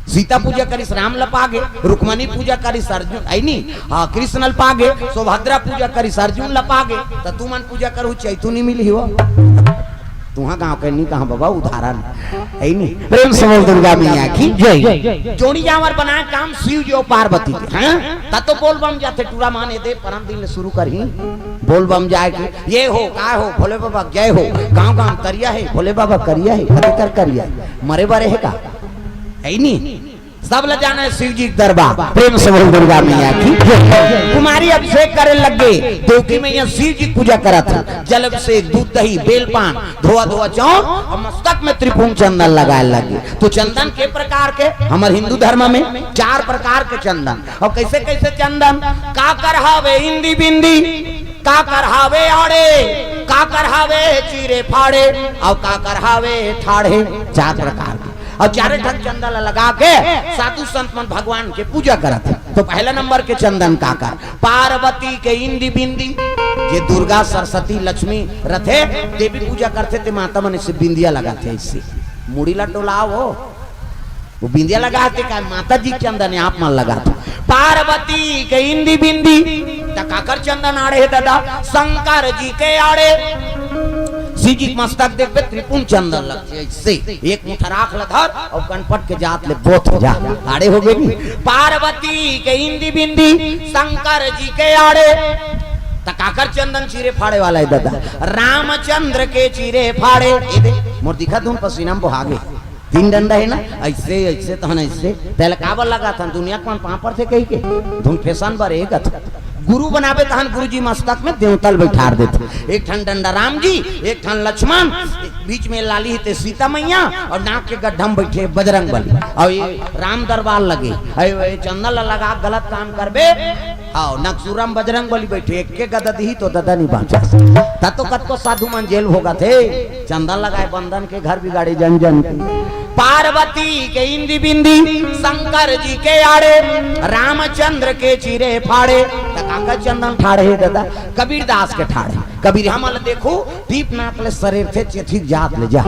सीता पूजा करिस, राम ल पा गे, रुक्मणी पूजा करिस, अर्जुन, हे नी? हाँ, कृष्ण ल पा गे, सुभद्रा पूजा करिस, अर्जुन ल पा गे, त तुमन पूजा करहू, चैतू नहीं मिलही हो। तुहा गांव के नहीं कहा बाबा, उदाहरण, हे नी? प्रेम से बोल दुर्गा मैया की जय। जोड़ी जांवर बनाय काम शिव जी अउ पार्वती के, हाँ? त तो बोल बम जाथे, टूरा मान ए दे, परम दिन ले शुरू करही। बोल बम जाय के, ये हो, का हो, भोले बाबा जय हो, गांव गांव तरिया हे, भोले बाबा करिया हे, कति कर करिया हे, मरे बरे हे का? हे नी? सब ल जाना हे शिव जी के दरबार। प्रेम से बोल दुर्गा मैया की जय। कुमारी अभिषेक करे लग गे, देवकी मैया शिव जी के पूजा करत हे। जल अभिषेक, दूध दही, बेलपान, धोआ धोआ चाउर अउ मस्तक में त्रिपुंड चंदन लगाय लग गे। त चंदन के प्रकार के, हमर हिंदू धर्म में चार प्रकार के चंदन। अउ कइसे कइसे चंदन? काकर हावे इंदी बिंदी, काकर हावे आड़े, काकर हावे चीरे फाड़े, अउ काकर हावे ठाढ़े। चार प्रकार के। अउ चारे ठन चंदन ल लगा के साधु संत मन भगवान के पूजा करत हे। त पहला नंबर के चंदन काकर? पार्वती के इंदी बिंदी, जे दुर्गा, सरस्वती, लक्ष्मी रथे, देवी पूजा करथे, ते माता मन से बिंदिया लगाथे, अइसे मुड़ी ला डोलाव हो। वो बिंदिया लगाथे का? माता जी के चंदन हे, आप मन लगाथे। पार्वती के इंदी बिंदी, त काकर चंदन आड़े हे ददा? शंकर जी के आड़े। शिव जी के मस्तक देखबे, त्रिपुंड चंदन लगथे। अइसे एक मुठा राख ल धर अउ कनपट के जात ले बोथ जा, आड़े होगे नी। पार्वती के इंदी बिंदी, शंकर जी के आड़े। त काकर चंदन चीरे फाड़े वाला हे ददा? रामचंद्र के चीरे फाड़े। ए दे, मोर दिखा धुन पसीना म बोहागे। तीन डंडा हे ना, अइसे, अइसे तहन अइसे। तेला काबर लगाथन? दुनिया के मन पांपर थे कहिके। धुन फैशन बर ए कथे। गुरु बनाबे तहन गुरुजी मस्तक में देवता ल बइठार देथे। एक ठन डंडा राम जी, एक ठन लक्ष्मण, बीच में लाली हे ते सीता मैया, अउ नाक के गड्ढा में बइठे बजरंग बली, अउ ये राम दरबार लगे। अउ ये चंदन ल लगा गलत काम करबे, हव, नकसूरा म बजरंग बली बइठे, एक के गदा दिही तो ददा नी बांचा। त तो कतको साधु मन जेल भोगत हे, चंदन लगाए बंदन के घर बिगाड़े जन जन के। पार्वती के इंदी बिंदी, शंकर जी के आड़े, रामचंद्र के चीरे फाड़े। त काकर चंदन ठाड़े हे ददा? कबीर दास के ठाड़े। कबीर हमन ल देखो, दीप नाक ले सरेरथे, चेथिक जात ले जा।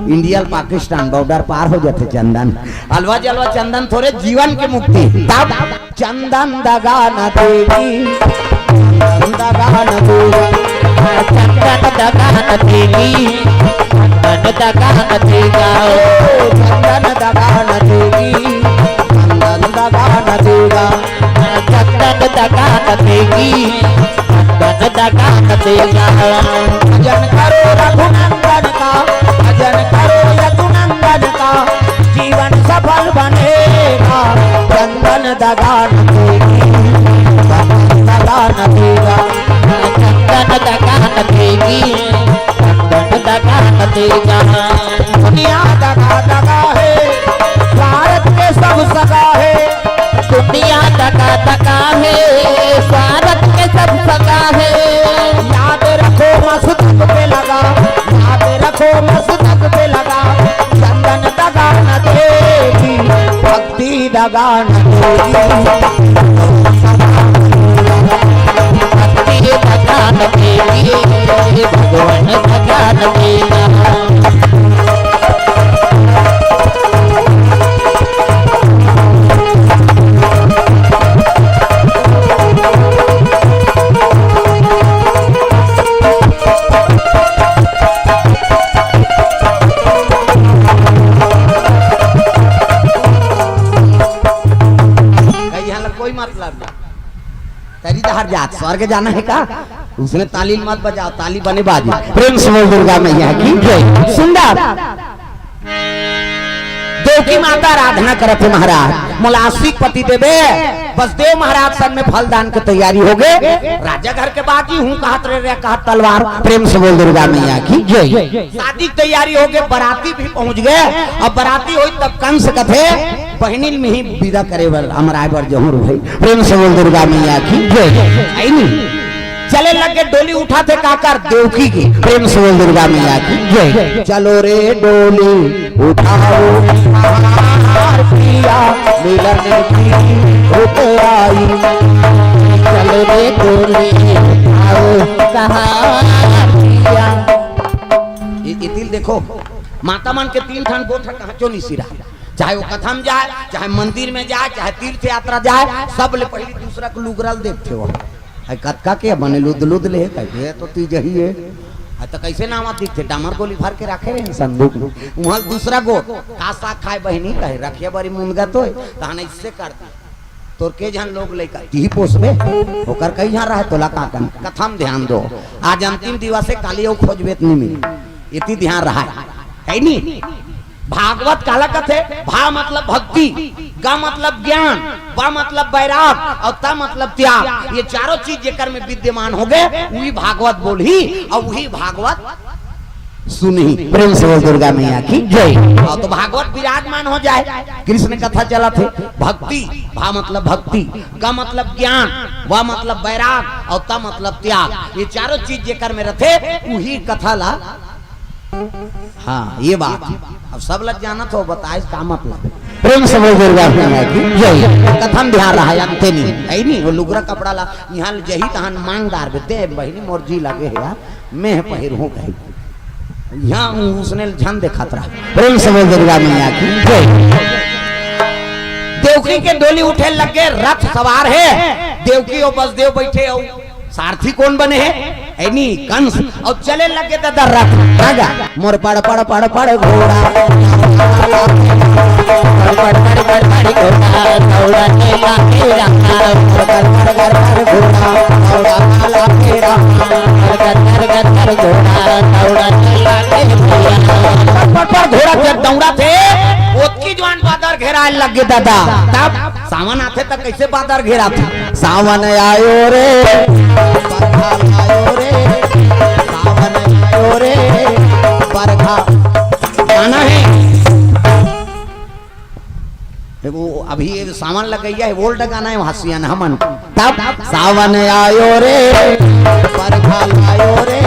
इंडिया ल पाकिस्तान बॉर्डर पार हो जाथे चंदन। अलवा जलवा चंदन थोरे जीवन के मुक्ति। तब चंदन दगा न देगी, चंदन दगा न देगी, चंदन दगा न देगी, चंदन दगा न देगा, ओ चंदन दगा न देगी, चंदन दगा न देगा, चंदन दगा न देगी, चंदन दगा न देगा। भजन करो रघुनंदन का, भजन करो यदुनंदन का, जीवन सफल बनेगा। चंदन दगा न देगी, चंदन दगा न देगा, चंदन दगा न देगी, चंदन दगा न देगा। दुनिया दगा दगा हे, स्वार्थ के सब सगा हे। दुनिया दगा दगा हे, स्वार्थ के सब सगा हे। याद रखो मस्तक पे लगा, याद रखो मस्तक पे लगा, चंदन दगा न देगी, भक्ति दगा न देगी। भक्ति दगा न देगी, भगवान दगा न देगा। कई यहाँ ला कोई मतलब नहीं। तरी डहर जात, स्वर्ग जाना हे का? उसने ताली मत बजाओ, ताली बने बाजी। प्रेम से बोल दुर्गा मैया की जय। सुंदर। देवकी माता आराधना करत हे महाराज, मोला आशिक पति देबे। बसदेव महाराज संग में फल दान के तैयारी होगे। राजा घर के बाजी हूँ कहत रे, रे कहत तलवार। प्रेम से बोल दुर्गा मैया की जय। शादी के तैयारी होगे, बराती भी पहुंच गे। अब बराती होई तब कंस कथे, बहिनिन में ही विदा करे बर हमर आए बर जहूर भाई। प्रेम से बोल दुर्गा मैया की जय। आई नी? चले लगे डोली उठाथे काकर देवकी के। प्रेम से बोल दुर्गा मैया की जय। चलो रे डोली उठाओ, हमार पिया मिलन की रुत आई। चलो रे डोली उठाओ, कहाँ पिया। ये, ये दिल देखो, माता मन के तीन ठन गोठ कहांचो नी सिरा। चाहे वो कथा म जाए, चाहे मंदिर में जाए, चाहे तीर्थ यात्रा जाए, सब ले पहली दूसरा के लुगरा ल देखथे वो। है कतका के बने लुद लुद ले, कहिथे तो तीज ही है। है तो कैसे नावा दिखथे, डामर गोली भर के रखे रहे संदूक में। वहाँ दूसरा गो, का साग खाए बहिनी, कहे रखिया बरी मुनगा तो है, तहन इससे कर दी। तोर के झन लोग लइका, तिही पोसबे, ओकर कई झन रहे, तोला का कन। कथा म ध्यान दो, आज अंतिम दिवस हे, काली अउ खोजबे त नी मिली, इति ध्यान रहा, है नी? भागवत काला कथे? भा मतलब भक्ति, ग मतलब ज्ञान, ब मतलब बैराग अउ त मतलब त्याग। ये चारों चीज जेकर में विद्यमान होगे, उही भागवत बोलही अउ उही भागवत सुनही। प्रेम से बोल दुर्गा मैया की जय। अउ तो भागवत विराजमान हो जाए। कृष्ण कथा चलत हे, भक्ति, भा मतलब भक्ति, ग मतलब ज्ञान, व मतलब बैराग अउ त मतलब त्याग। ये चारों चीज जेकर में रथे, उही कथा ला हाँ, ये बात हे। अब सब लग जाना तो बताए का मतलब। प्रेम से बोल दुर्गा मैया की जय। कथा म ध्यान रहा, अंते नहीं, है नहीं, वो लुगरा कपड़ा ला, यहाँ ले जही तहन मांग डारबे, दे बहिनी मोर जी लगे हे यार, मैं पहिर हूँ कही। यहाँ उसने झन देखत रहा। प्रेम से बोल दुर्गा मैया की जय। देवकी के डोली उठे लगे, रथ सवार हे, देवकी अउ बसदेव बइठे अउ सारथी कोन बने हे? ए नी, कंस। अउ चले लगे ददा रथ। हाँ गा। मोर पड़ पड़ पड़ पड़ घोड़ा। पड़ पड़ पड़ पड़ पड़ घोड़ा, दौड़ा के लागे राम। पड़ पड़ पड़ पड़ पड़ घोड़ा, दौड़ा के लागे राम। पड़ पड़ पड़ पड़ पड़ घोड़ा, दौड़ा के लागे भैया। पड़ पड़ पड़ घोड़ा जब दौड़ाथे, ओतकी जुवार बादर घेराय लगे ददा। तब सावन आथे त कइसे बादर घेराथे? सावन आयो रे, बरखा आयो रे, सावन आयो रे, बरखा। गाना हे। वो अभी ये सावन लगइया हे, old गाना हे, वहाँ सियान हमन। तब सावन आयो रे, बरखा लायो रे,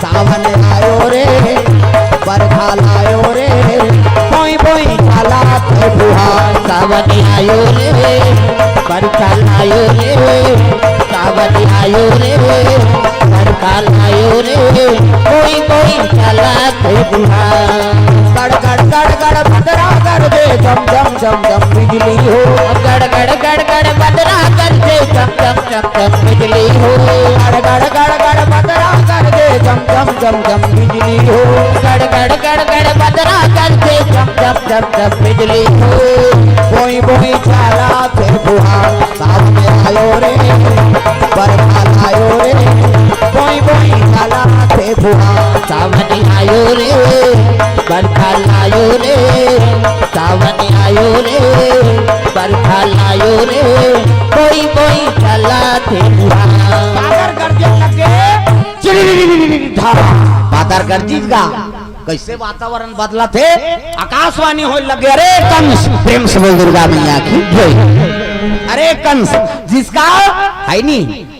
सावन आयो रे, बरखा लायो रे, बोई बोई चालत हे फुहार। सावन आयो रे, बरखा लायो रे, सावन आयो रे, बरखा लायो रे, बोई बोई चालत हे फुहार। गड़ गड़ गड़ गड़ बदरा गरजे, झम झम झम झम बिजली हो। गड़ गड़ गड़ गड़ बदरा गरजे, झम झम झम झम बिजली हो। गड़ गड़ गड़ गड़ बदरा गरजे, झम झम झम झम बिजली हो। गड़ गड़ गड़ गड़ बदरा गरजे, झम झम झम झम बिजली हो। बोई बोई चालत हे फुहार, सावन आयो रे, बरखा लायो रे, बोई बोई चालत हे फुहार। सावन आयो रे, बरखा लायो रे, सावन आयो रे, बरखा लायो रे, बोई बोई चालत हे फुहार। बादर गरजे लगे, चिड़िड़िड़िड़िड़ धारा। बादर गरजिस गा। कइसे वातावरण बदलत हे, आकाशवाणी होय लगे, "अरे कंस।" प्रेम से बोल दुर्गा मैया की जय। अरे कंस, जिसका, हे नी,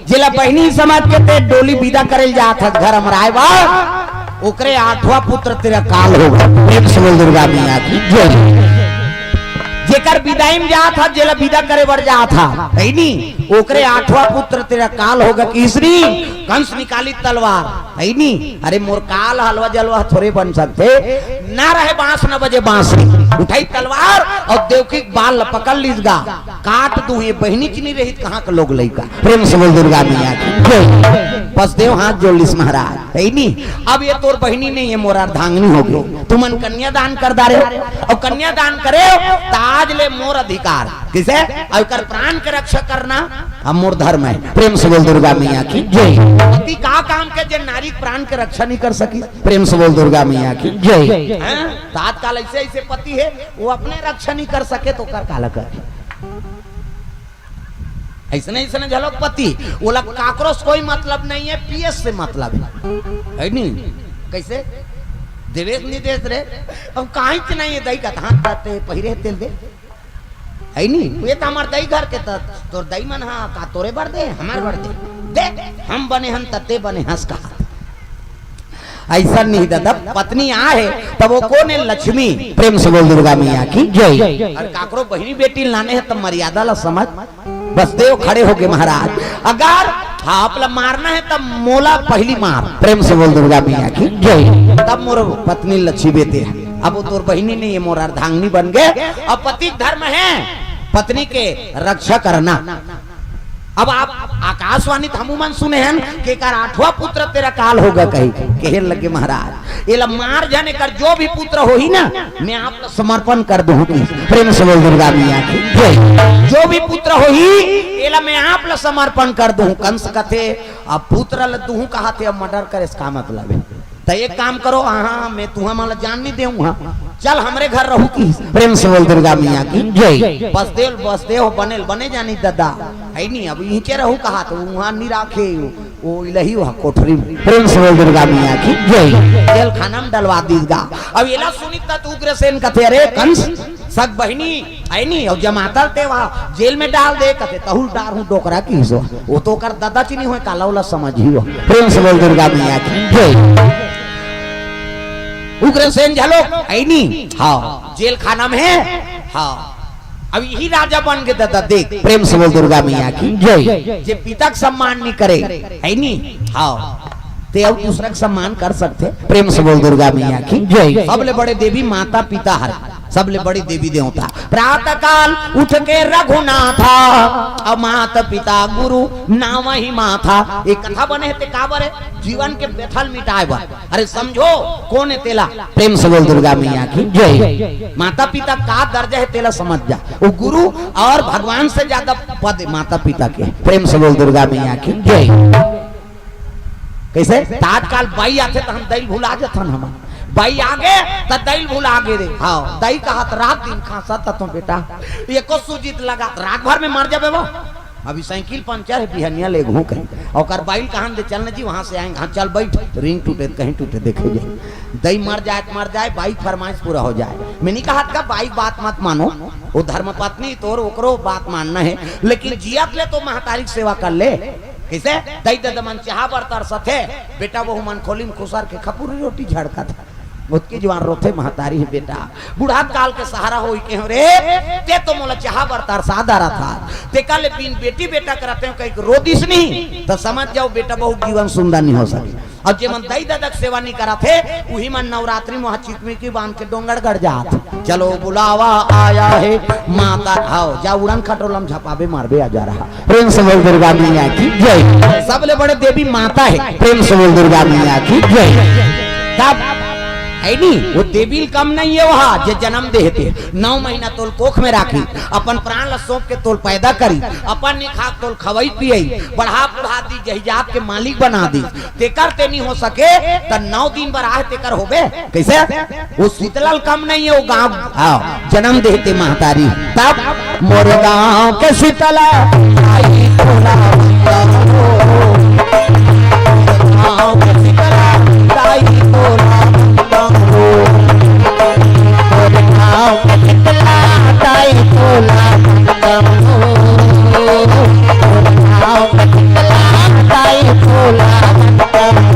जेला बहिनी समझ के ते डोली बिदा करे ल जात हस घर अमराय बर, ओकरे आठवां पुत्र तेरा काल होगे। प्रेम से बोल दुर्गा मैया की जय। जेकर बिदाई म जात हस, जेला बिदा करे बर जात हस, हे नी, ओकरे आठवां पुत्र तेरा काल होगे। किसनी? कंस निकाली तलवार, हे नी? अरे मोर काल हलवा जलवा थोरे बन सकथे, ना रहे बांस न बजे बांसुरी। उठाई तलवार अउ देवकी के बाल ल पकड़ लिस गा, काट दूं, ये बहिनी च नी रही त कहाँ के लोग लइका। प्रेम से बोल दुर्गा मैया की जय। बसदेव हाथ जोड़ लिस महाराज, हे नी? अब ये तोर बहिनी नहीं, ये मोर अर्धांगिनी होगे। तुमन कन्यादान कर डारे हो, अउ कन्यादान करे हो त आज ले मोर अधिकार। कइसे? अउ एकर प्राण के रक्षा करना अब मोर धर्म हे। प्रेम से बोल दुर्गा मैया की जय। पति का काम के जे नारी के प्राण के रक्षा नहीं कर सकी? प्रेम से बोल दुर्गा मैया की जय। हैं? त आजकल अइसे अइसे पति हे, वो अपने रक्षा नहीं कर सके त ओकर काला कर। अइसने अइसने घलो पति, ओला काकरो से कोई मतलब नहीं हे, पियस से मतलब हे, हे नी? कइसे? देवेश नहीं देस रे, अब काहीच नहीं हे, दई कथे, "हाँ, त ते पहिरे तेल दे।" हे नी? ये त हमर दई घर के, त तोर दई मन हा का तोरे बर दे, हमर बर दे? दे, हम बने हन त ते बने हस कहा। अइसन नहीं दादा, पत्नी आहे तब वो कोन हे? लक्ष्मी। प्रेम से बोल दुर्गा मैया की जय। अउ काकरो बहिनी बेटी लाने हे तब मर्यादा ला समझ। बसदेव खड़े होगे महाराज, अगर आप ला मारना हे तब मोला पहिली मार। प्रेम से बोल दुर्गा मैया की जय। तब मोर पत्नी ल छीबे ते। अब वो तोर बहिनी नहीं हे, मोर अर्धांगिनी बन गे। अब पति के धर्म हे पत्नी के रक्षा करना। अब आप आकाशवाणी त हमू मन सुने हन कि एकर आठवां पुत्र तेरा काल होगे कही, कहे लगे महाराज, एला मार झन, एकर जो भी पुत्र होही ना, मैं आप ला समर्पण कर दूं। प्रेम से बोल दुर्गा मैया की जय। जो भी पुत्र होही, एला मैं आप ला समर्पण कर दूं। कंस कथे, "अब पुत्र ल दूं कहाथे, अब murder करे से का मतलब हे?" त एक काम करो, हाँ, हाँ, मैं तुहा मन ला जान नहीं देहूं, हाँ, चल हमरे घर रहू किहिस। प्रेम से बोल दुर्गा मैया की जय। बसदेव, बसदेव बने ल बने जानी दादा, हे नी? अब इहिंचे रहू कहाथे, उहाँ नहीं राखे, वो इलही वहाँ कोठरी में। प्रेम से बोल दुर्गा मैया की जय। जेल खाना में डलवा दिस गा। अब एला सुनिस त उग्रसेन कथे, "अरे कंस, सग बहिनी, हे नी, अउ जमाता ल ते वहाँ जेल में डाल दे," कथे, "तहू ल डारहूं डोकरा किहिस ओ, वो तो ओकर ददा च नहीं होय, काला ओला समझही ओ।" प्रेम से बोल दुर्गा मैया की जय। उग्रसेन घलो, हे नी, हाँ, जेल खाना में हे, हाँ, अब इही राजा बन गे दादा, देख। प्रेम से बोल दुर्गा मैया की जय। जे पिता के सम्मान नहीं करे, हे नी, हाँ, ते अउ दूसरा के सम्मान कर सकथे। प्रेम से बोल दुर्गा मैया की जय। सबले बड़े देवी माता पिता हर, सबले बड़ी देवी देवता। प्रातः काल उठ के रघुनाथा, अब माता पिता गुरु नावहि माथा। एक कथा बने हे ते काबर हे? जीवन के व्यथा ल मिटाए बर। अरे समझो, कोन हे तेला? प्रेम से बोल दुर्गा मैया की जय। माता पिता का दर्जा हे तेला समझ जा। वो गुरु और भगवान से ज्यादा पद हे माता पिता के। प्रेम से बोल दुर्गा मैया की जय। कैसे? त आजकल बाई आथे त हम दई ल भुला जथन। हम बाई आगे त दई ल भुला गे रे। हाँ, दई कहत रात दिन खांसत हतो बेटा, एको सूजी ल लगा, रात भर में मर जाबे वो। अभी साइकिल पंचर हे, बिहनिया लेगहूं कहीं। ओकर बाई ल कहन दे, "चल न जी, वहां से आएंगे।" "हाँ, चल बैठ।" रिंग टूटे त कहीं टूटे, देखे जाए। दई मर जाए त मर जाए, बाई के फरमाइश पूरा हो जाए। मैं नहीं कहत का बाई के बात मत मानो, वो धर्म पत्नी तोर, ओकरो बात मानना हे, लेकिन जियत ले तो महतारी के सेवा कर ले। कैसे? दई ददा मन चाहा बर तरसथे, बेटा बहू मन खोली में खुसर के खपुरी रोटी झड़कत हे। ओतकी जुवार रोथे महतारी हे, "बेटा, बुढ़ात काल के सहारा होई के हो रे, ते तो मोला चाहा बर तरसा डारत हस, तेकर ले बिन बेटी बेटा के रतेंव कहिके रो दिस नहीं, त समझ जाओ बेटा बहू के जीवन सुंदर नहीं हो सके।" अउ जे मन दई ददा के सेवा नहीं करत हे, उही मन नवरात्रि में वहाँ चिकमिकी बांध के डोंगरगढ़ जात हे। चलो बुलावा आया है माता, हाव, जा उड़न खटोला में झपाबे मारबे आ जा रहा। प्रेम से बोल दुर्गा मैया की जय। सबले बड़े देवी माता हे, प्रेम से बोल दुर्गा मैया की जय। तब हे नी, वो देवी ल कम नहीं हे, वहा जे जनम दे हे ते नौ महीना तोल कोख में राखी, अपन प्राण ल सौंप के तोल पैदा करी, अपन निखाक तोल खवई पियई, बढ़ा बुढ़ा दी, जहिजात के मालिक बना दी, तेकर ते नहीं हो सके, त नौ दिन बर आहे तेकर होबे। कैसे? वो शीतला ल कम नहीं हे, वो गांव, हाँ, जनम दे हे ते महतारी। तब मोर गांव के शीतला, आई तोला वंदन हो। गांव के शीतला, आई तोला वंदन हो। मोर गांव के शीतला, आई तोला वंदन हो। मोर गांव के शीतला, आई तोला वंदन हो।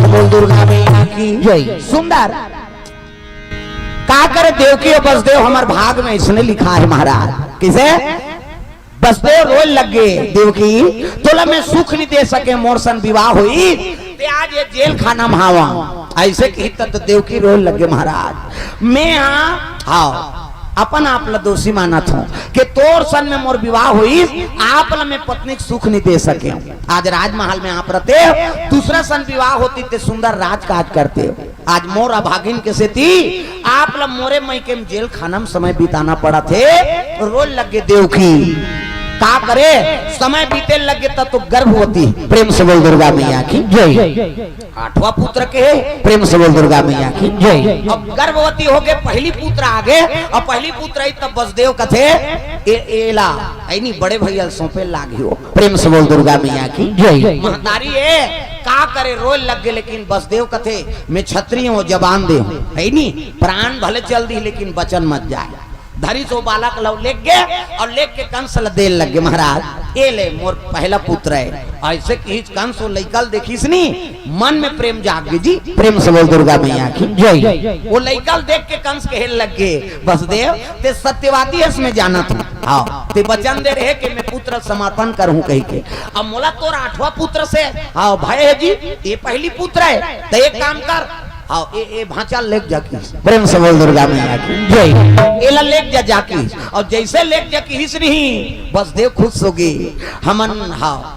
बोल दुर्गा मैया की जय। सुंदर। का करे देवकी अउ बसदेव हमर भाग में इसने लिखा है महाराज। किसे? बसदेव रोए लग गे, देवकी, तोला मैं सुख नहीं दे सके, मोर सन विवाह होई, ते आज ये जेल खाना में हावा। ऐसे कही तब तो देवकी रोए लग गे महाराज। मैं हाँ, हाँ, अपन आप ला दोषी मानत हूँ कि तोर सन में मोर विवाह होई, आप ला मैं पत्नी के सुख नहीं दे सके। आज राजमहल में आप रहते, दूसरा सन विवाह होती ते सुंदर राजकाज करते। आज मोर अभागिन के सेती आप ला मोरे मइके में जेल खाना में समय बिताना पड़त हे। रोए लग गे देवकी, का करे, समय बीते लग गे त तो गर्भवती। प्रेम से बोल दुर्गा मैया की जय। आठवां पुत्र के हे, प्रेम से बोल दुर्गा मैया की जय। अब गर्भवती हो गे, पहली पुत्र आ गे, अब पहली पुत्र आई तब बसदेव कथे, ए, एला, ऐनी बड़े भैया सौंपे लागी हो। प्रेम से बोल दुर्गा मैया की जय। महतारी ए, का करे, रोए लग गे, लेकिन बसदेव कथे, मैं क्षत्रिय हूँ, जबान दे हूँ, है नी, प्राण भले चल दी, लेकिन बचन मत जाए। धरी सो बालक लव लेग गे अउ लेग के कंस ल देन लग गे, महाराज, ए ले मोर पहला पुत्र हे। ऐसे कहिस कंस वो लइका ल देखिस नी, मन में प्रेम जाग गे जी, प्रेम से बोल दुर्गा मैया की जय। वो लइका ल देख के कंस कहे लग गे, बसदेव, ते सत्यवादी हस, मैं जानत हूँ। हाँ, ते वचन दे रहे कि मैं पुत्र समर्पण करूं कहिके। अब मोला तोर आठवां पुत्र से, हाँ, भय हे जी, ये पहली पुत्र हे, त एक काम कर, हाँ, ये, ये भांचा ल लेग जा किहिस। प्रेम से बोल दुर्गा मैया की जय। एला लेग जा, जा किहिस। अउ जइसे लेग जा किहिस नहीं, बसदेव खुश होगे। हमन, हाँ,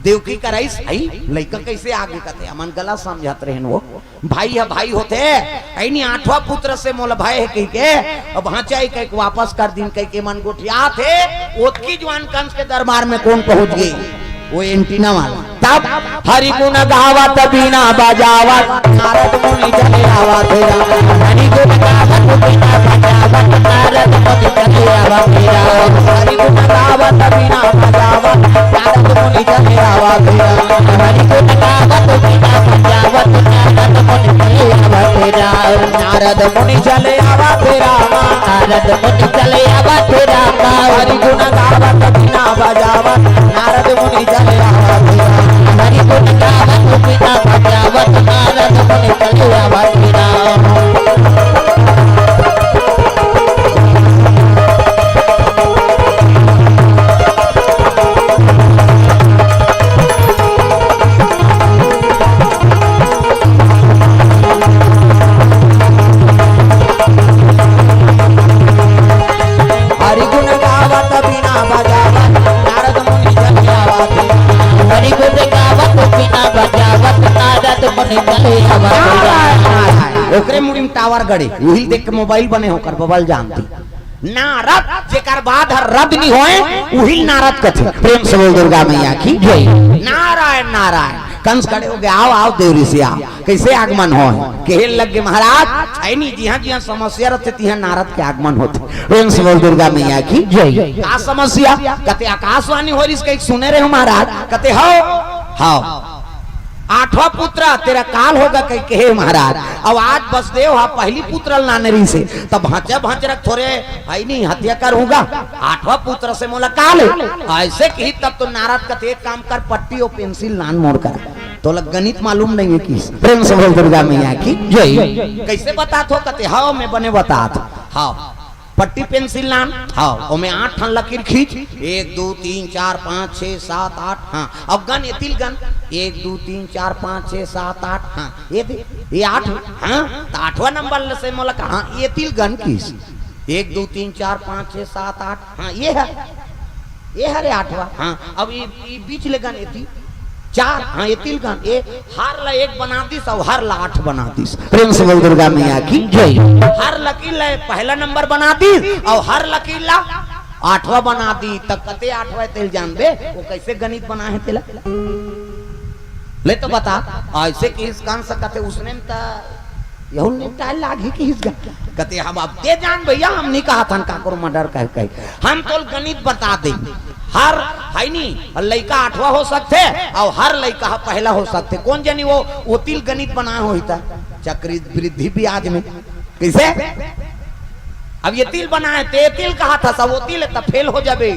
देवकी कराइस, हई, लइका कइसे आगे कथे, हमन गलत समझत रहेन वो। भाई ह भाई होथे, अइनी आठवां पुत्र से मोला भय हे कहिके, अब भांचा ही कहिके वापस कर दिन कहिके मन गोठियाथे, ओतकी जुवार कंस के दरबार में कोन पहुंच गे? वो एंटीना वाला। तब हरि गुण गावत बीना बजावत, नारद मुनि चले आवत हे राम। हरि गुण गावत बीना बजावत, नारद मुनि चले आवत हे राम। हरि गुण गावत बीना बजावत, नारद मुनि चले आवत हे राम। हरि गुण गावत बीना बजावत, नारद मुनि चले आवत हे राम। नारद मुनि चले आवत हे राम। नारद मुनि चले आवत हे राम। हरि गुण गावत बीना बजावत, नारद मुनि चले आवत हे राम। हरि गुण गावत बीना बजावत, नारद मुनि चले आवत हे राम। हरि गुण गावत बीना बजावत, नारद मुनि चले आवत हे। हरि गुण गावत बीना बजावत, नारद मुनि चले आवत हे। नारायण, नारायण। ओकरे मुड़ी म टावर गड़े, उही देख के मोबाइल बने होकर बबल जानती। नारद, जेकर बाद हर रद नी होय, उही नारद कथे। प्रेम से बोल दुर्गा मैया की जय। नारायण, नारायण। कंस खड़े होगे, "आव, आव देवरी से आव।" कइसे आगमन होय? कहे लग गे, "महाराज, अइनी जिहां जिहां समस्या रथे, तिहां नारद के आगमन होथे।" प्रेम से बोल दुर्गा मैया की जय। का समस्या? कथे, "आकाशवाणी हो रहिस, कहीं सुने रहे हो महाराज?" कथे, "हव, हव।" आठवां पुत्र तेरा काल होगा कहिके, "हे महाराज।" अब आज बसदेव हा पहली पुत्र ल लाने रहिसे, तब भांचा भांचरक थोरे हई नहीं हत्या कर होगा, आठवां पुत्र से मोला काल हे। अइसे कही तब तो नारद कथे, "एक काम कर, पट्टी अउ पेंसिल लान मोर कर, तोला गणित मालूम नहीं हे किहिस।" प्रेम से बोल दुर्गा मैया की जय। कइसे बतात हो? कथे, "हव, मैं बने बतात हव।" पट्टी पेंसिल लान, हाँ, ओमे आठ ठन लकीर खींच, एक, दू, तीन, चार, पाँच, छः, सात, आठ, हाँ, अब गन एती ल गन, एक, दू, तीन, चार, पाँच, छः, सात, आठ, हाँ, ये दे, ये आठ, हाँ, त आठवां नंबर ल से मोला कहा, हाँ, एती ल गन किहिस, एक, दू, तीन, चार, पाँच, छः, सात, आठ, हाँ, ये हे, ये हरे आठवां, हाँ, अब ये, ये बीच ले गन एती, चार, हाँ, एती ल गन, ये हर ला एक बना दिस अउ हर ला आठ बना दिस। प्रेम से बोल दुर्गा मैया की जय। हर लकीर ला पहला नंबर बना दिस अउ हर लकीर ला आठवां बना दिस। त कते आठवां हे तेला जानबे, वो कइसे गणित बनाए हे तेला? ले तो बता, अइसे किहिस कंस कथे, उसने में त यहू निपटाए लागही किहिस गा। कथे, "हम अब ते जान भैया, हम नहीं कहत हन काकरो मर्डर कहे कहे, हम तोला गणित बता दे, हर हई नी, लइका आठवां हो सकथे अउ हर लइका ह पहला हो सकथे।" कोन जनी वो, ओती ल गणित बनाए होही त चक्रवृद्धि ब्याज में। कइसे? अब एती ल बनाए, ते एती ल कहत हस, अब ओती ले त फेल हो जाबे।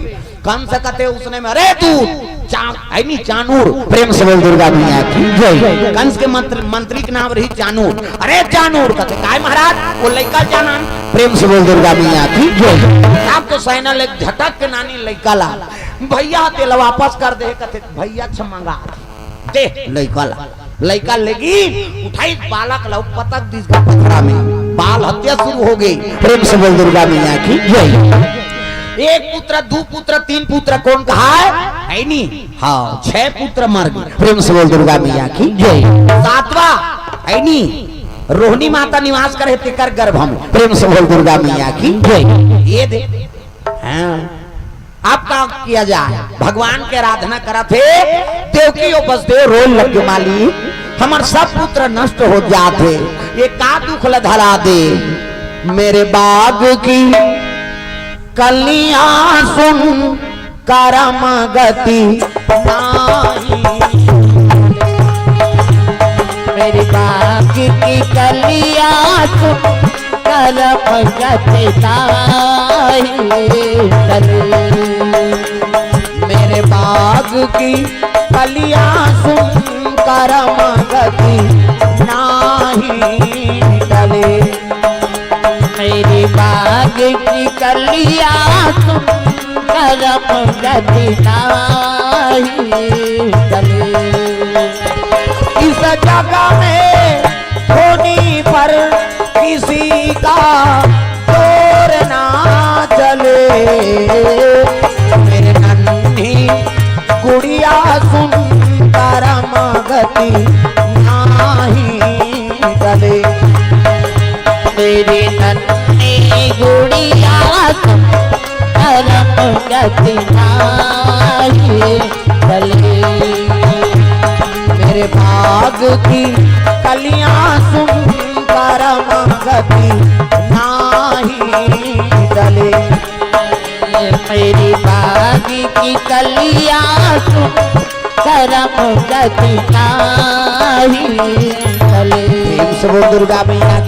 कंस कथे उसने में, "अरे तू चा-, हई नी चानूर।" प्रेम से बोल दुर्गा मैया की जय। कंस के मंत्र, मंत्री के नाम रहिस चानूर। "अरे चानूर," कथे, "काय महाराज, वो लइका ल जानन?" प्रेम से बोल दुर्गा मैया की जय। अब तो सेना ले झटक के लानिस लइका ला, भैया तेला वापस कर दे, कथे, "भैया छमंगा दे लइका ला।" लइका लेगिस, उठाइस बालक ला, पटक दिस गा पथरा में, बाल हत्या शुरू होगे। प्रेम से बोल दुर्गा मैया की जय। एक पुत्र, दू पुत्र, तीन पुत्र कोन कहाय? हई नी? हाँ, छह पुत्र मर गे। प्रेम से बोल दुर्गा मैया की जय। सातवां, हई नी? रोहिणी माता निवास करे तेकर गर्भ में। प्रेम से बोल दुर्गा मैया की जय। ये दे। हाँ। अब का किया जाए? भगवान के आराधना करत हे, देवकी अउ बसदेव रोए लग गे, "मालिक, हमर सब पुत्र नष्ट हो जात हे, ये का दुख ल धरा दे?" मेरे बाग की कलियां सुन करम गति नाही। मेरे बाग की कलियां सुन करम गति नाही टली। मेरे बाग की कलियां सुन करम गति नाही टली। मेरे बाग की कलियां सुन करम गति नाही चले। इस जग में होनी पर किसी का जोर ना चले। मेरे नन्ही गुड़िया सुन, करम गति नाही चले। मेरी नन्ही गुड़िया सुन, करम गति नाही चले। मेरे भाग की कलियां सुन, करम गति नाही चले। मेरी भाग की कलियां सुन, करम गति नाही चले। प्रेम से बोल दुर्गा मैया